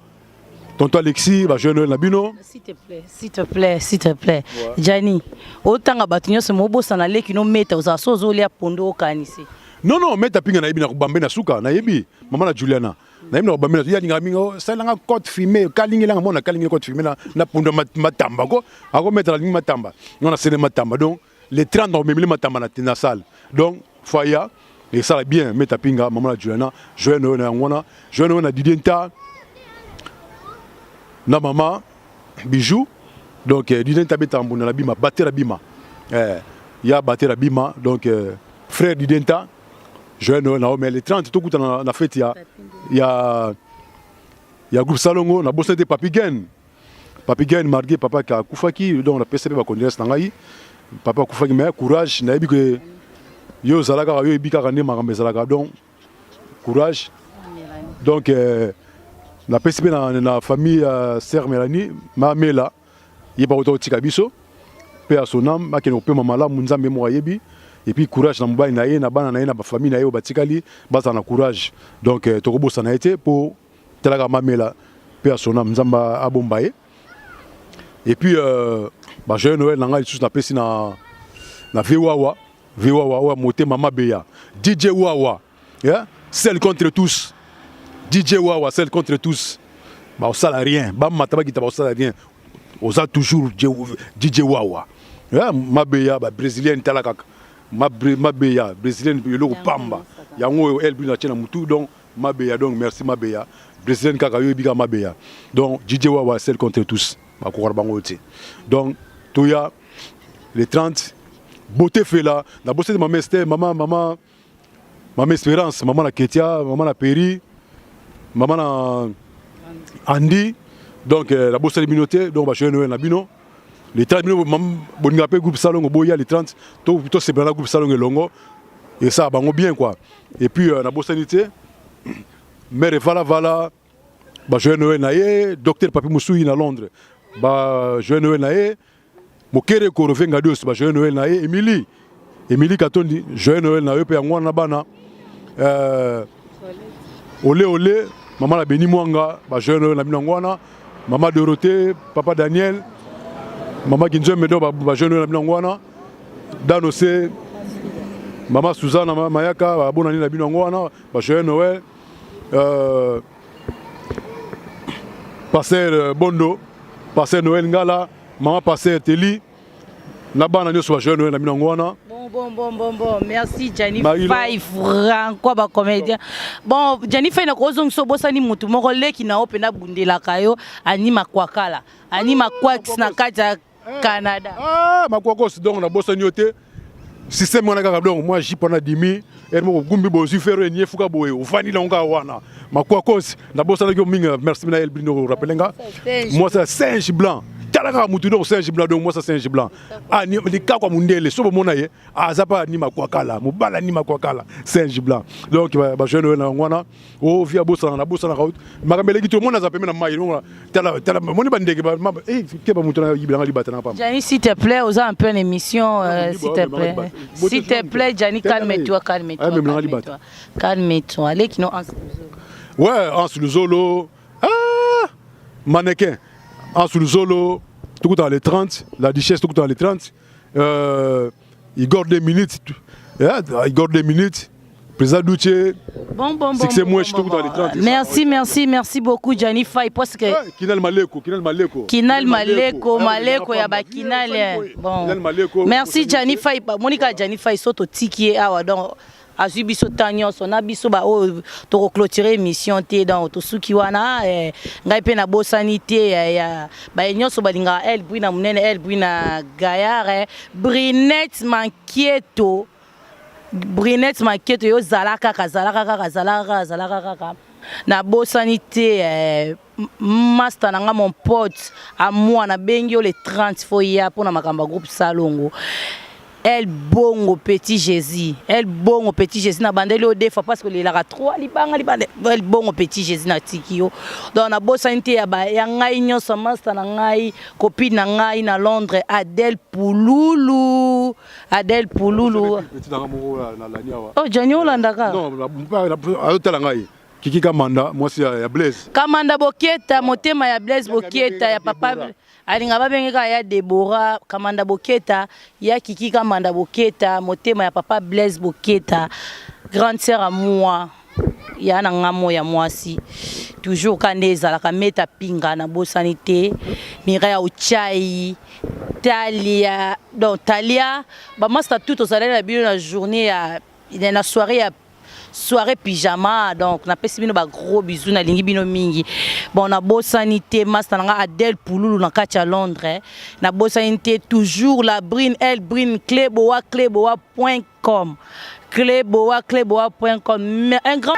Tonton Alexis, ba joyeux Noël na bino. S'il te plaît, s'il te plaît, s'il te plaît. Ouais. Gianni, otanga bato nyonso mobosana leki no meta ozala so ozolia pondo okanisi. Non non, meta pinga nayebi na kobambe na suka, nayebi mama na Juliana. Nayebi na kobambe na ya linga mingi oh, salanga côte fumée, kalingela nga mona kalingela côte fumée na na pondo matamba ko. Ako meta la lingi matamba. Non na sene matamba donc le 30 omemeli matamba na na salle. Donc faya esala bien meta pinga mama na Juliana, joyeux Noël na yango wana, joyeux Noël na Didier Nta na mama Bijou. Donc euh, Didier Nta beta mbunda na bima, batera bima. Eh, ya batera bima donc euh, frère Didier Nta joyeux Noël na mais le 30 tokuta na, na fête ya ya ya groupe Salongo na bosana te Papi Gen. Papi Gain malgré papa akufaki, donc napesa mpe ba condoléances na ngai. Papa akufaki mais courage, nayebi que yo ozalaka kaka, yo oyebi kaka nde makambo ezalaka, donc courage. Donc euh, napesi mpe na, na famille ya uh, sœur Mélanie Mamela, ye bakota kotika biso mpe ya son âme, akende kopema malamu, Nzambe moko ayebi. Et puis courage na mobali na ye, na bana na ye, na bafamille na ye oyo batikali, bazala na courage. Donc euh, tokobosana ye te mpo talaka Mamela mpe ya son âme, Nzambe abomba ye. Et puis euh, ba joyeux Noël na ngai lisusu napesi na na vie Wawa, vie Wawa oyo motema mabeya, DJ Wawa, yeah? Seul contre tous, DJ Wawa seul contre tous, baosala rien, bamata bakita baosala rien, oza toujours DJ Wawa, yeah? Mabeya ba brésilienne, tala kaka mabeya brésilienne, eloko pamba yango oyo elbi na tie na mutu. Donc mabeya, donc merci mabeya brésilienne, kaka yo ebika mabeya. Donc DJ Wawa seul contre tous, bakokola bango te. Donc toya le 30, beauté fela na bosete, mama Esther, mama mama mama Espérance, mama na Ketia, mama na Peri, mama na Andy. Donc euh, nabosani bino te. Donc bajoyeux Noël na bino le 30. Bino bolinga mpe groupe Salongo, boya le 30, tosepela na groupe Salongo elongo, esala bango bien quoi. Et puis euh, nabosani te mare Vala Vala, bajoyeux Noël na ye. Docteur Papi Musui na Londres, bajoyeux Noël na ye. Mokere Korofe Ngadios, bajoyeux Noël na ye. Émilie, Émilie Katondi, joyeux Noël na yo mpe yango wana bana. euh, ole ole, mama na Beni Mwanga, bajoyeux Noël na bino yango wana. Mama Dorothée, papa Daniel, mama Kinzembe, donc bajoyeux Noël na bino yango wana. Danose, mama Suzana Mayaka, babonani na bino yango wana, bajoyeux Noël. euh, pasteur Bondo, pasteur Noël Ngala, mama pasteur Teli na bana nyonso, bajoyeux Noël na bino yango wana. Bon, bon, bon, bon, bon. Merci Gianni Fay, Franco, ba comédien. Bon, Gianni Fay, nakozongisa, obosani mutu moko, leki na yo mpenza bundelaka yo, Ani Makwakala. Ani Makwaks na kati ya Canada. Ah, Makwakos, donc nabosani yo te. Système wana kaka, donc moi jipe wana dimi ere moko gumbi bozwi fero enie fuka boye ofandi nango kaka wana. Makwakos, nabosanaki yo mingi. Merci na Elbrino rappeler nga mwasa singe blanc, tala kaka mutu, donc singe blanc, donc mwasa singe blanc likako ya mundele, so bomona ye aza pa ni Makwakala, mobala ni Makwakala, singe blanc. Donc bajeune oyo na yango wana ovi abosana, nabosanaka makambo eleki te. Omona aza pembe na mai, tala tala, moni bandeke keba, moto na yibelanga libata na pamba. Gianni, s'il te plaît, oza un peu en émission, euh, s'il te plaît. S'il te plaît, Gianni, calme-toi, calme-toi. Calme-toi. Calme-toi. Allez, qui Hans Ouais, Hans Luzolo. Ah! Mannequin. Hans Luzolo, tout dans les 30, la duchesse tout dans les 30. Euh, Igor 2 minutes. Yeah, Igor 2 minutes. Président Douche. Bon, bon, Succès bon, moi, bon, je trouve bon, dans les 30. Merci, merci, merci beaucoup, Gianni Fay. Parce que. Kinal Maleko, Kinal Maleko. Kinal Maleko, Maleko, ya ba Kinal. Bon. Kinal Maleko. Merci, Gianni Fay. Monica Gianni Fay, soto tiki awa. Donc, azwi biso temps nyonso na biso baoyo tokoclôturer émission te, donc tosuki wana. Eh, ngai mpe nabosani te ya baye nyonso balingaka El Brina monene, El Brina Gaillard, eh, Brinette Mankieto, Brinette Mankieto, yo zala kaka, zalaka kaka, zalaka kaka, zalaka kaka. Nabosani te eh, master na nga, mon pote à moi, nabengi yo le 30, fo ya mpona makambo ya groupe Salongo. El Bongo Petit Jésus, El Bongo Petit Jésus, na bandeli yo deux fois parce que olelaka trois libanga libanda. El Bongo Petit Jésus, natiki yo. Donc nabosani te ya ya ngai nyonso, master na ngai, copine na ngai na Londres, Adèle Pululu, Adèle Pululu. Petit nanga moko na lani awa. Oh, Johnny, olandaka? Non, azotala ngai. Kiki Kamanda, mwasi ya Blaise. Kamanda Boketa, motema ya Blaise Boketa, ya papa alinga babenge kaka ya Debora Kamanda Boketa, ya Kiki Kamanda Boketa, motema ya papa Blaise Boketa, grande sœur à moi, ya na nga mo ya mwasi, toujours ka nde ezalaka meta pinga. Nabosani te Mireille Ochai, Talia, donc Talia, bamasta tout tozalaki na bino na journée ya na soirée ya soirée pyjama. Donc napesi bino bagros bisous, nalingi bino mingi. Bon, nabosani te master na nga Adèle Pululu na kati ya Londres. Nabosani te toujours la Brine, El Brine, cleboa, cleboa point com, cleboa, cleboa point com. Un grand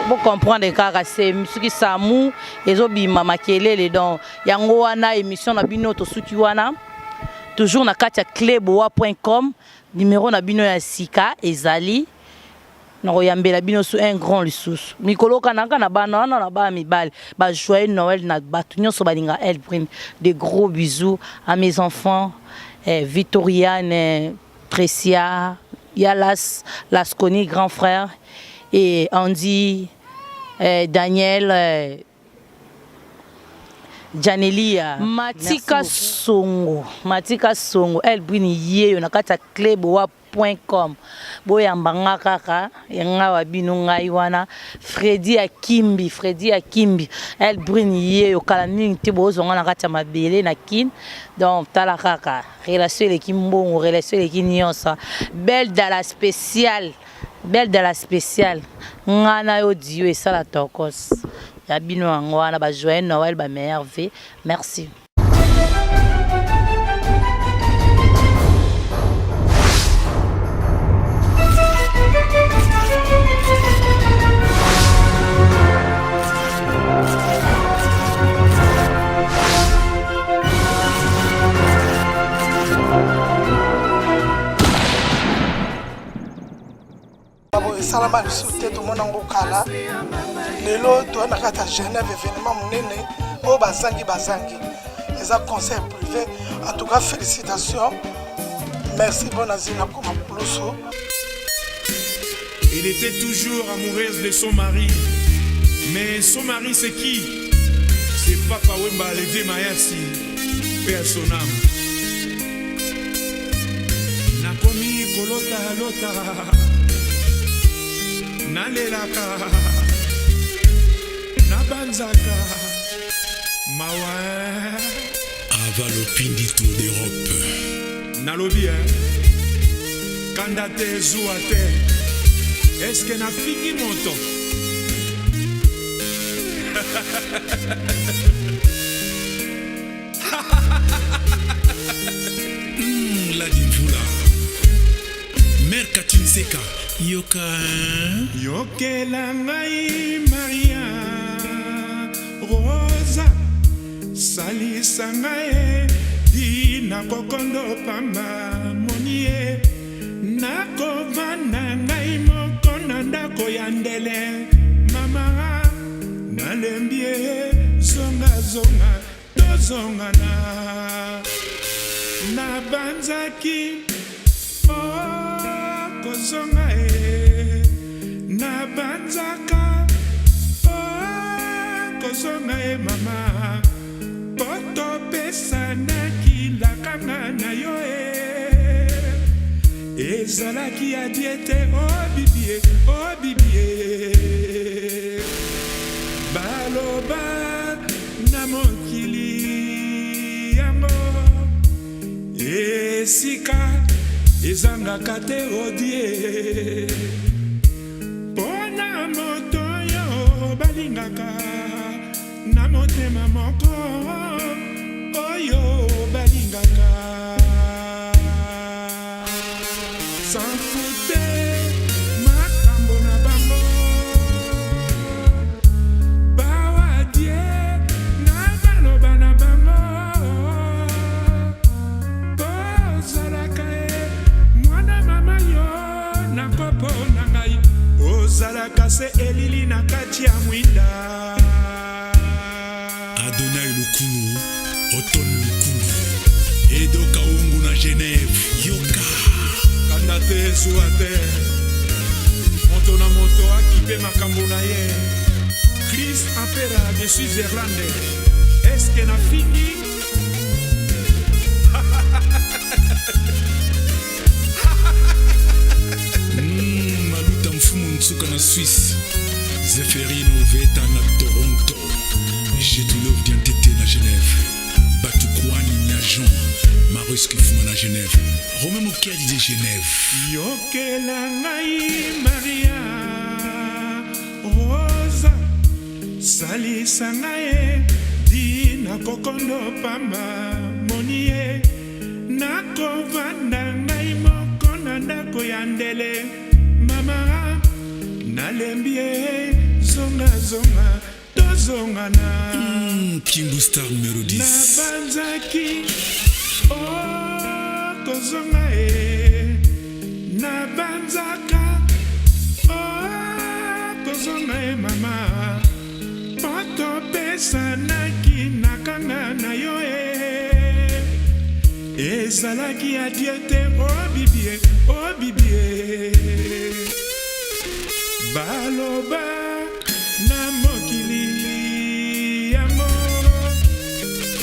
Bocomprendre kaka se soki samu ezobima makelele. Donc yango wana émission na bino tosuki wana, toujours na kati ya cleboa.com. Numéro na bino ya sika ezali nakoyambela bino su un grand lisusu mikolo kanaka na bana wana na bana mibali. Ba joyeux Noël na bato nyonso balinga El Brune. De gros bisous à mes enfants, eh, Victoriane, eh, Trecia, Yalas, Lasconi grand frère, et Andy, eh, Daniel, eh, Janelia Matika Songo, Matika Songo, El Brune yeyo na kati ya cleboa com. Boyamba nga kaka nga wa bino ngai wana Fredi Akimbi, Fredi Akimbi, El Brune yeyo. Kala mingi te bozwa nga na kati ya mabele na Kin. Donc tala kaka, relation eleki mbongo, relation eleki nyonso. Belle dala spéciale, belle dala spéciale, nga na yo dio esala tokos ya bino. Yango wana, ba joyeux Noël, ba meilleurs vœux, merci. Esalama lisusu te, tomona yango kala. Lelo toya na kati ya Genève, événement monene oyo bazangi bazangi eza concert privé. En tout cas, félicitations, merci. Bon azina koma kulusu. Elle était toujours amoureuse de son mari. Mais son mari, c'est qui? C'est Papa Wemba, le vieux Mayasi. Paix à son âme. Nakomi kolota lota. Nalelaka. Nabanzaka. Mawa. Avalopindi Tour d'Europe. Nalobi, hein? Kanda te, zuwa te. Eske nafingi moto? Ladi Mvula, Mère Katinzeka, yoka. Yokela ngai Maria Rosa, salisa ngai dina kokondo pamba moni ye. Nakovanda ngai moko na ndako ya ndele. Mama, nalembi ye, zongazonga, tozongana. Nabanzaki okozonga e, nabanzaka okozonga e mama, po topesanaki lakanga na yo e, ezalaki ya die te. O bibie, o bibie, baloba na mokili yango esika ezangaka te odie mpo na moto oyo balingaka na motema moko, oyo balingaka sans fute makambo na bango bawadie na baloba na bango. Ozalaka e mwana mama, yo na kopo na ngai, ozalaka se elili na kati ya mwinda. Adonai Lukulu, Oton Lukulu, Edo Kaungu na Genève, yoka. Kanda te, zuwa te, moto na moto akipe makambo na ye. Chris Ampera de Switzerland, eske nafingi? Maluta Mfumu Nsuka na Suisse, Zeferino Veta na Toronto, Jetulov Diantete na Genève, Batukwani Nya Jean Marius Kifuma na Genève, Romain Mokiadi de Genève. Yokela ngai Maria Rosa, salisa ngai dina kokondo pamba moni ye. Nakovanda ngai moko na ndako ya ndele. Mama, Nalembi ye zonga zonga tozongana. Mm, Kimbu Star numero 10. Nabanzaki oh kozonga e nabanzaka oh kozonga e mama po topesanaki nakanga na yo e ezalaki adie te o oh, bibie o oh, bibie baloba na mokili yango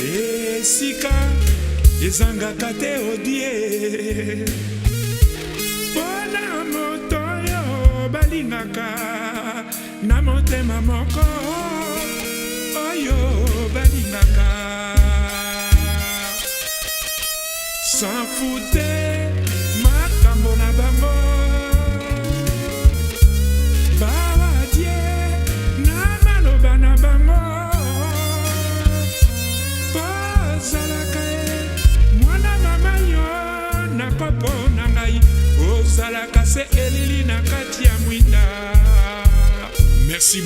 esika ezangaka te odie mpo na moto oyo balingaka na motema moko oyo balingaka sans fute.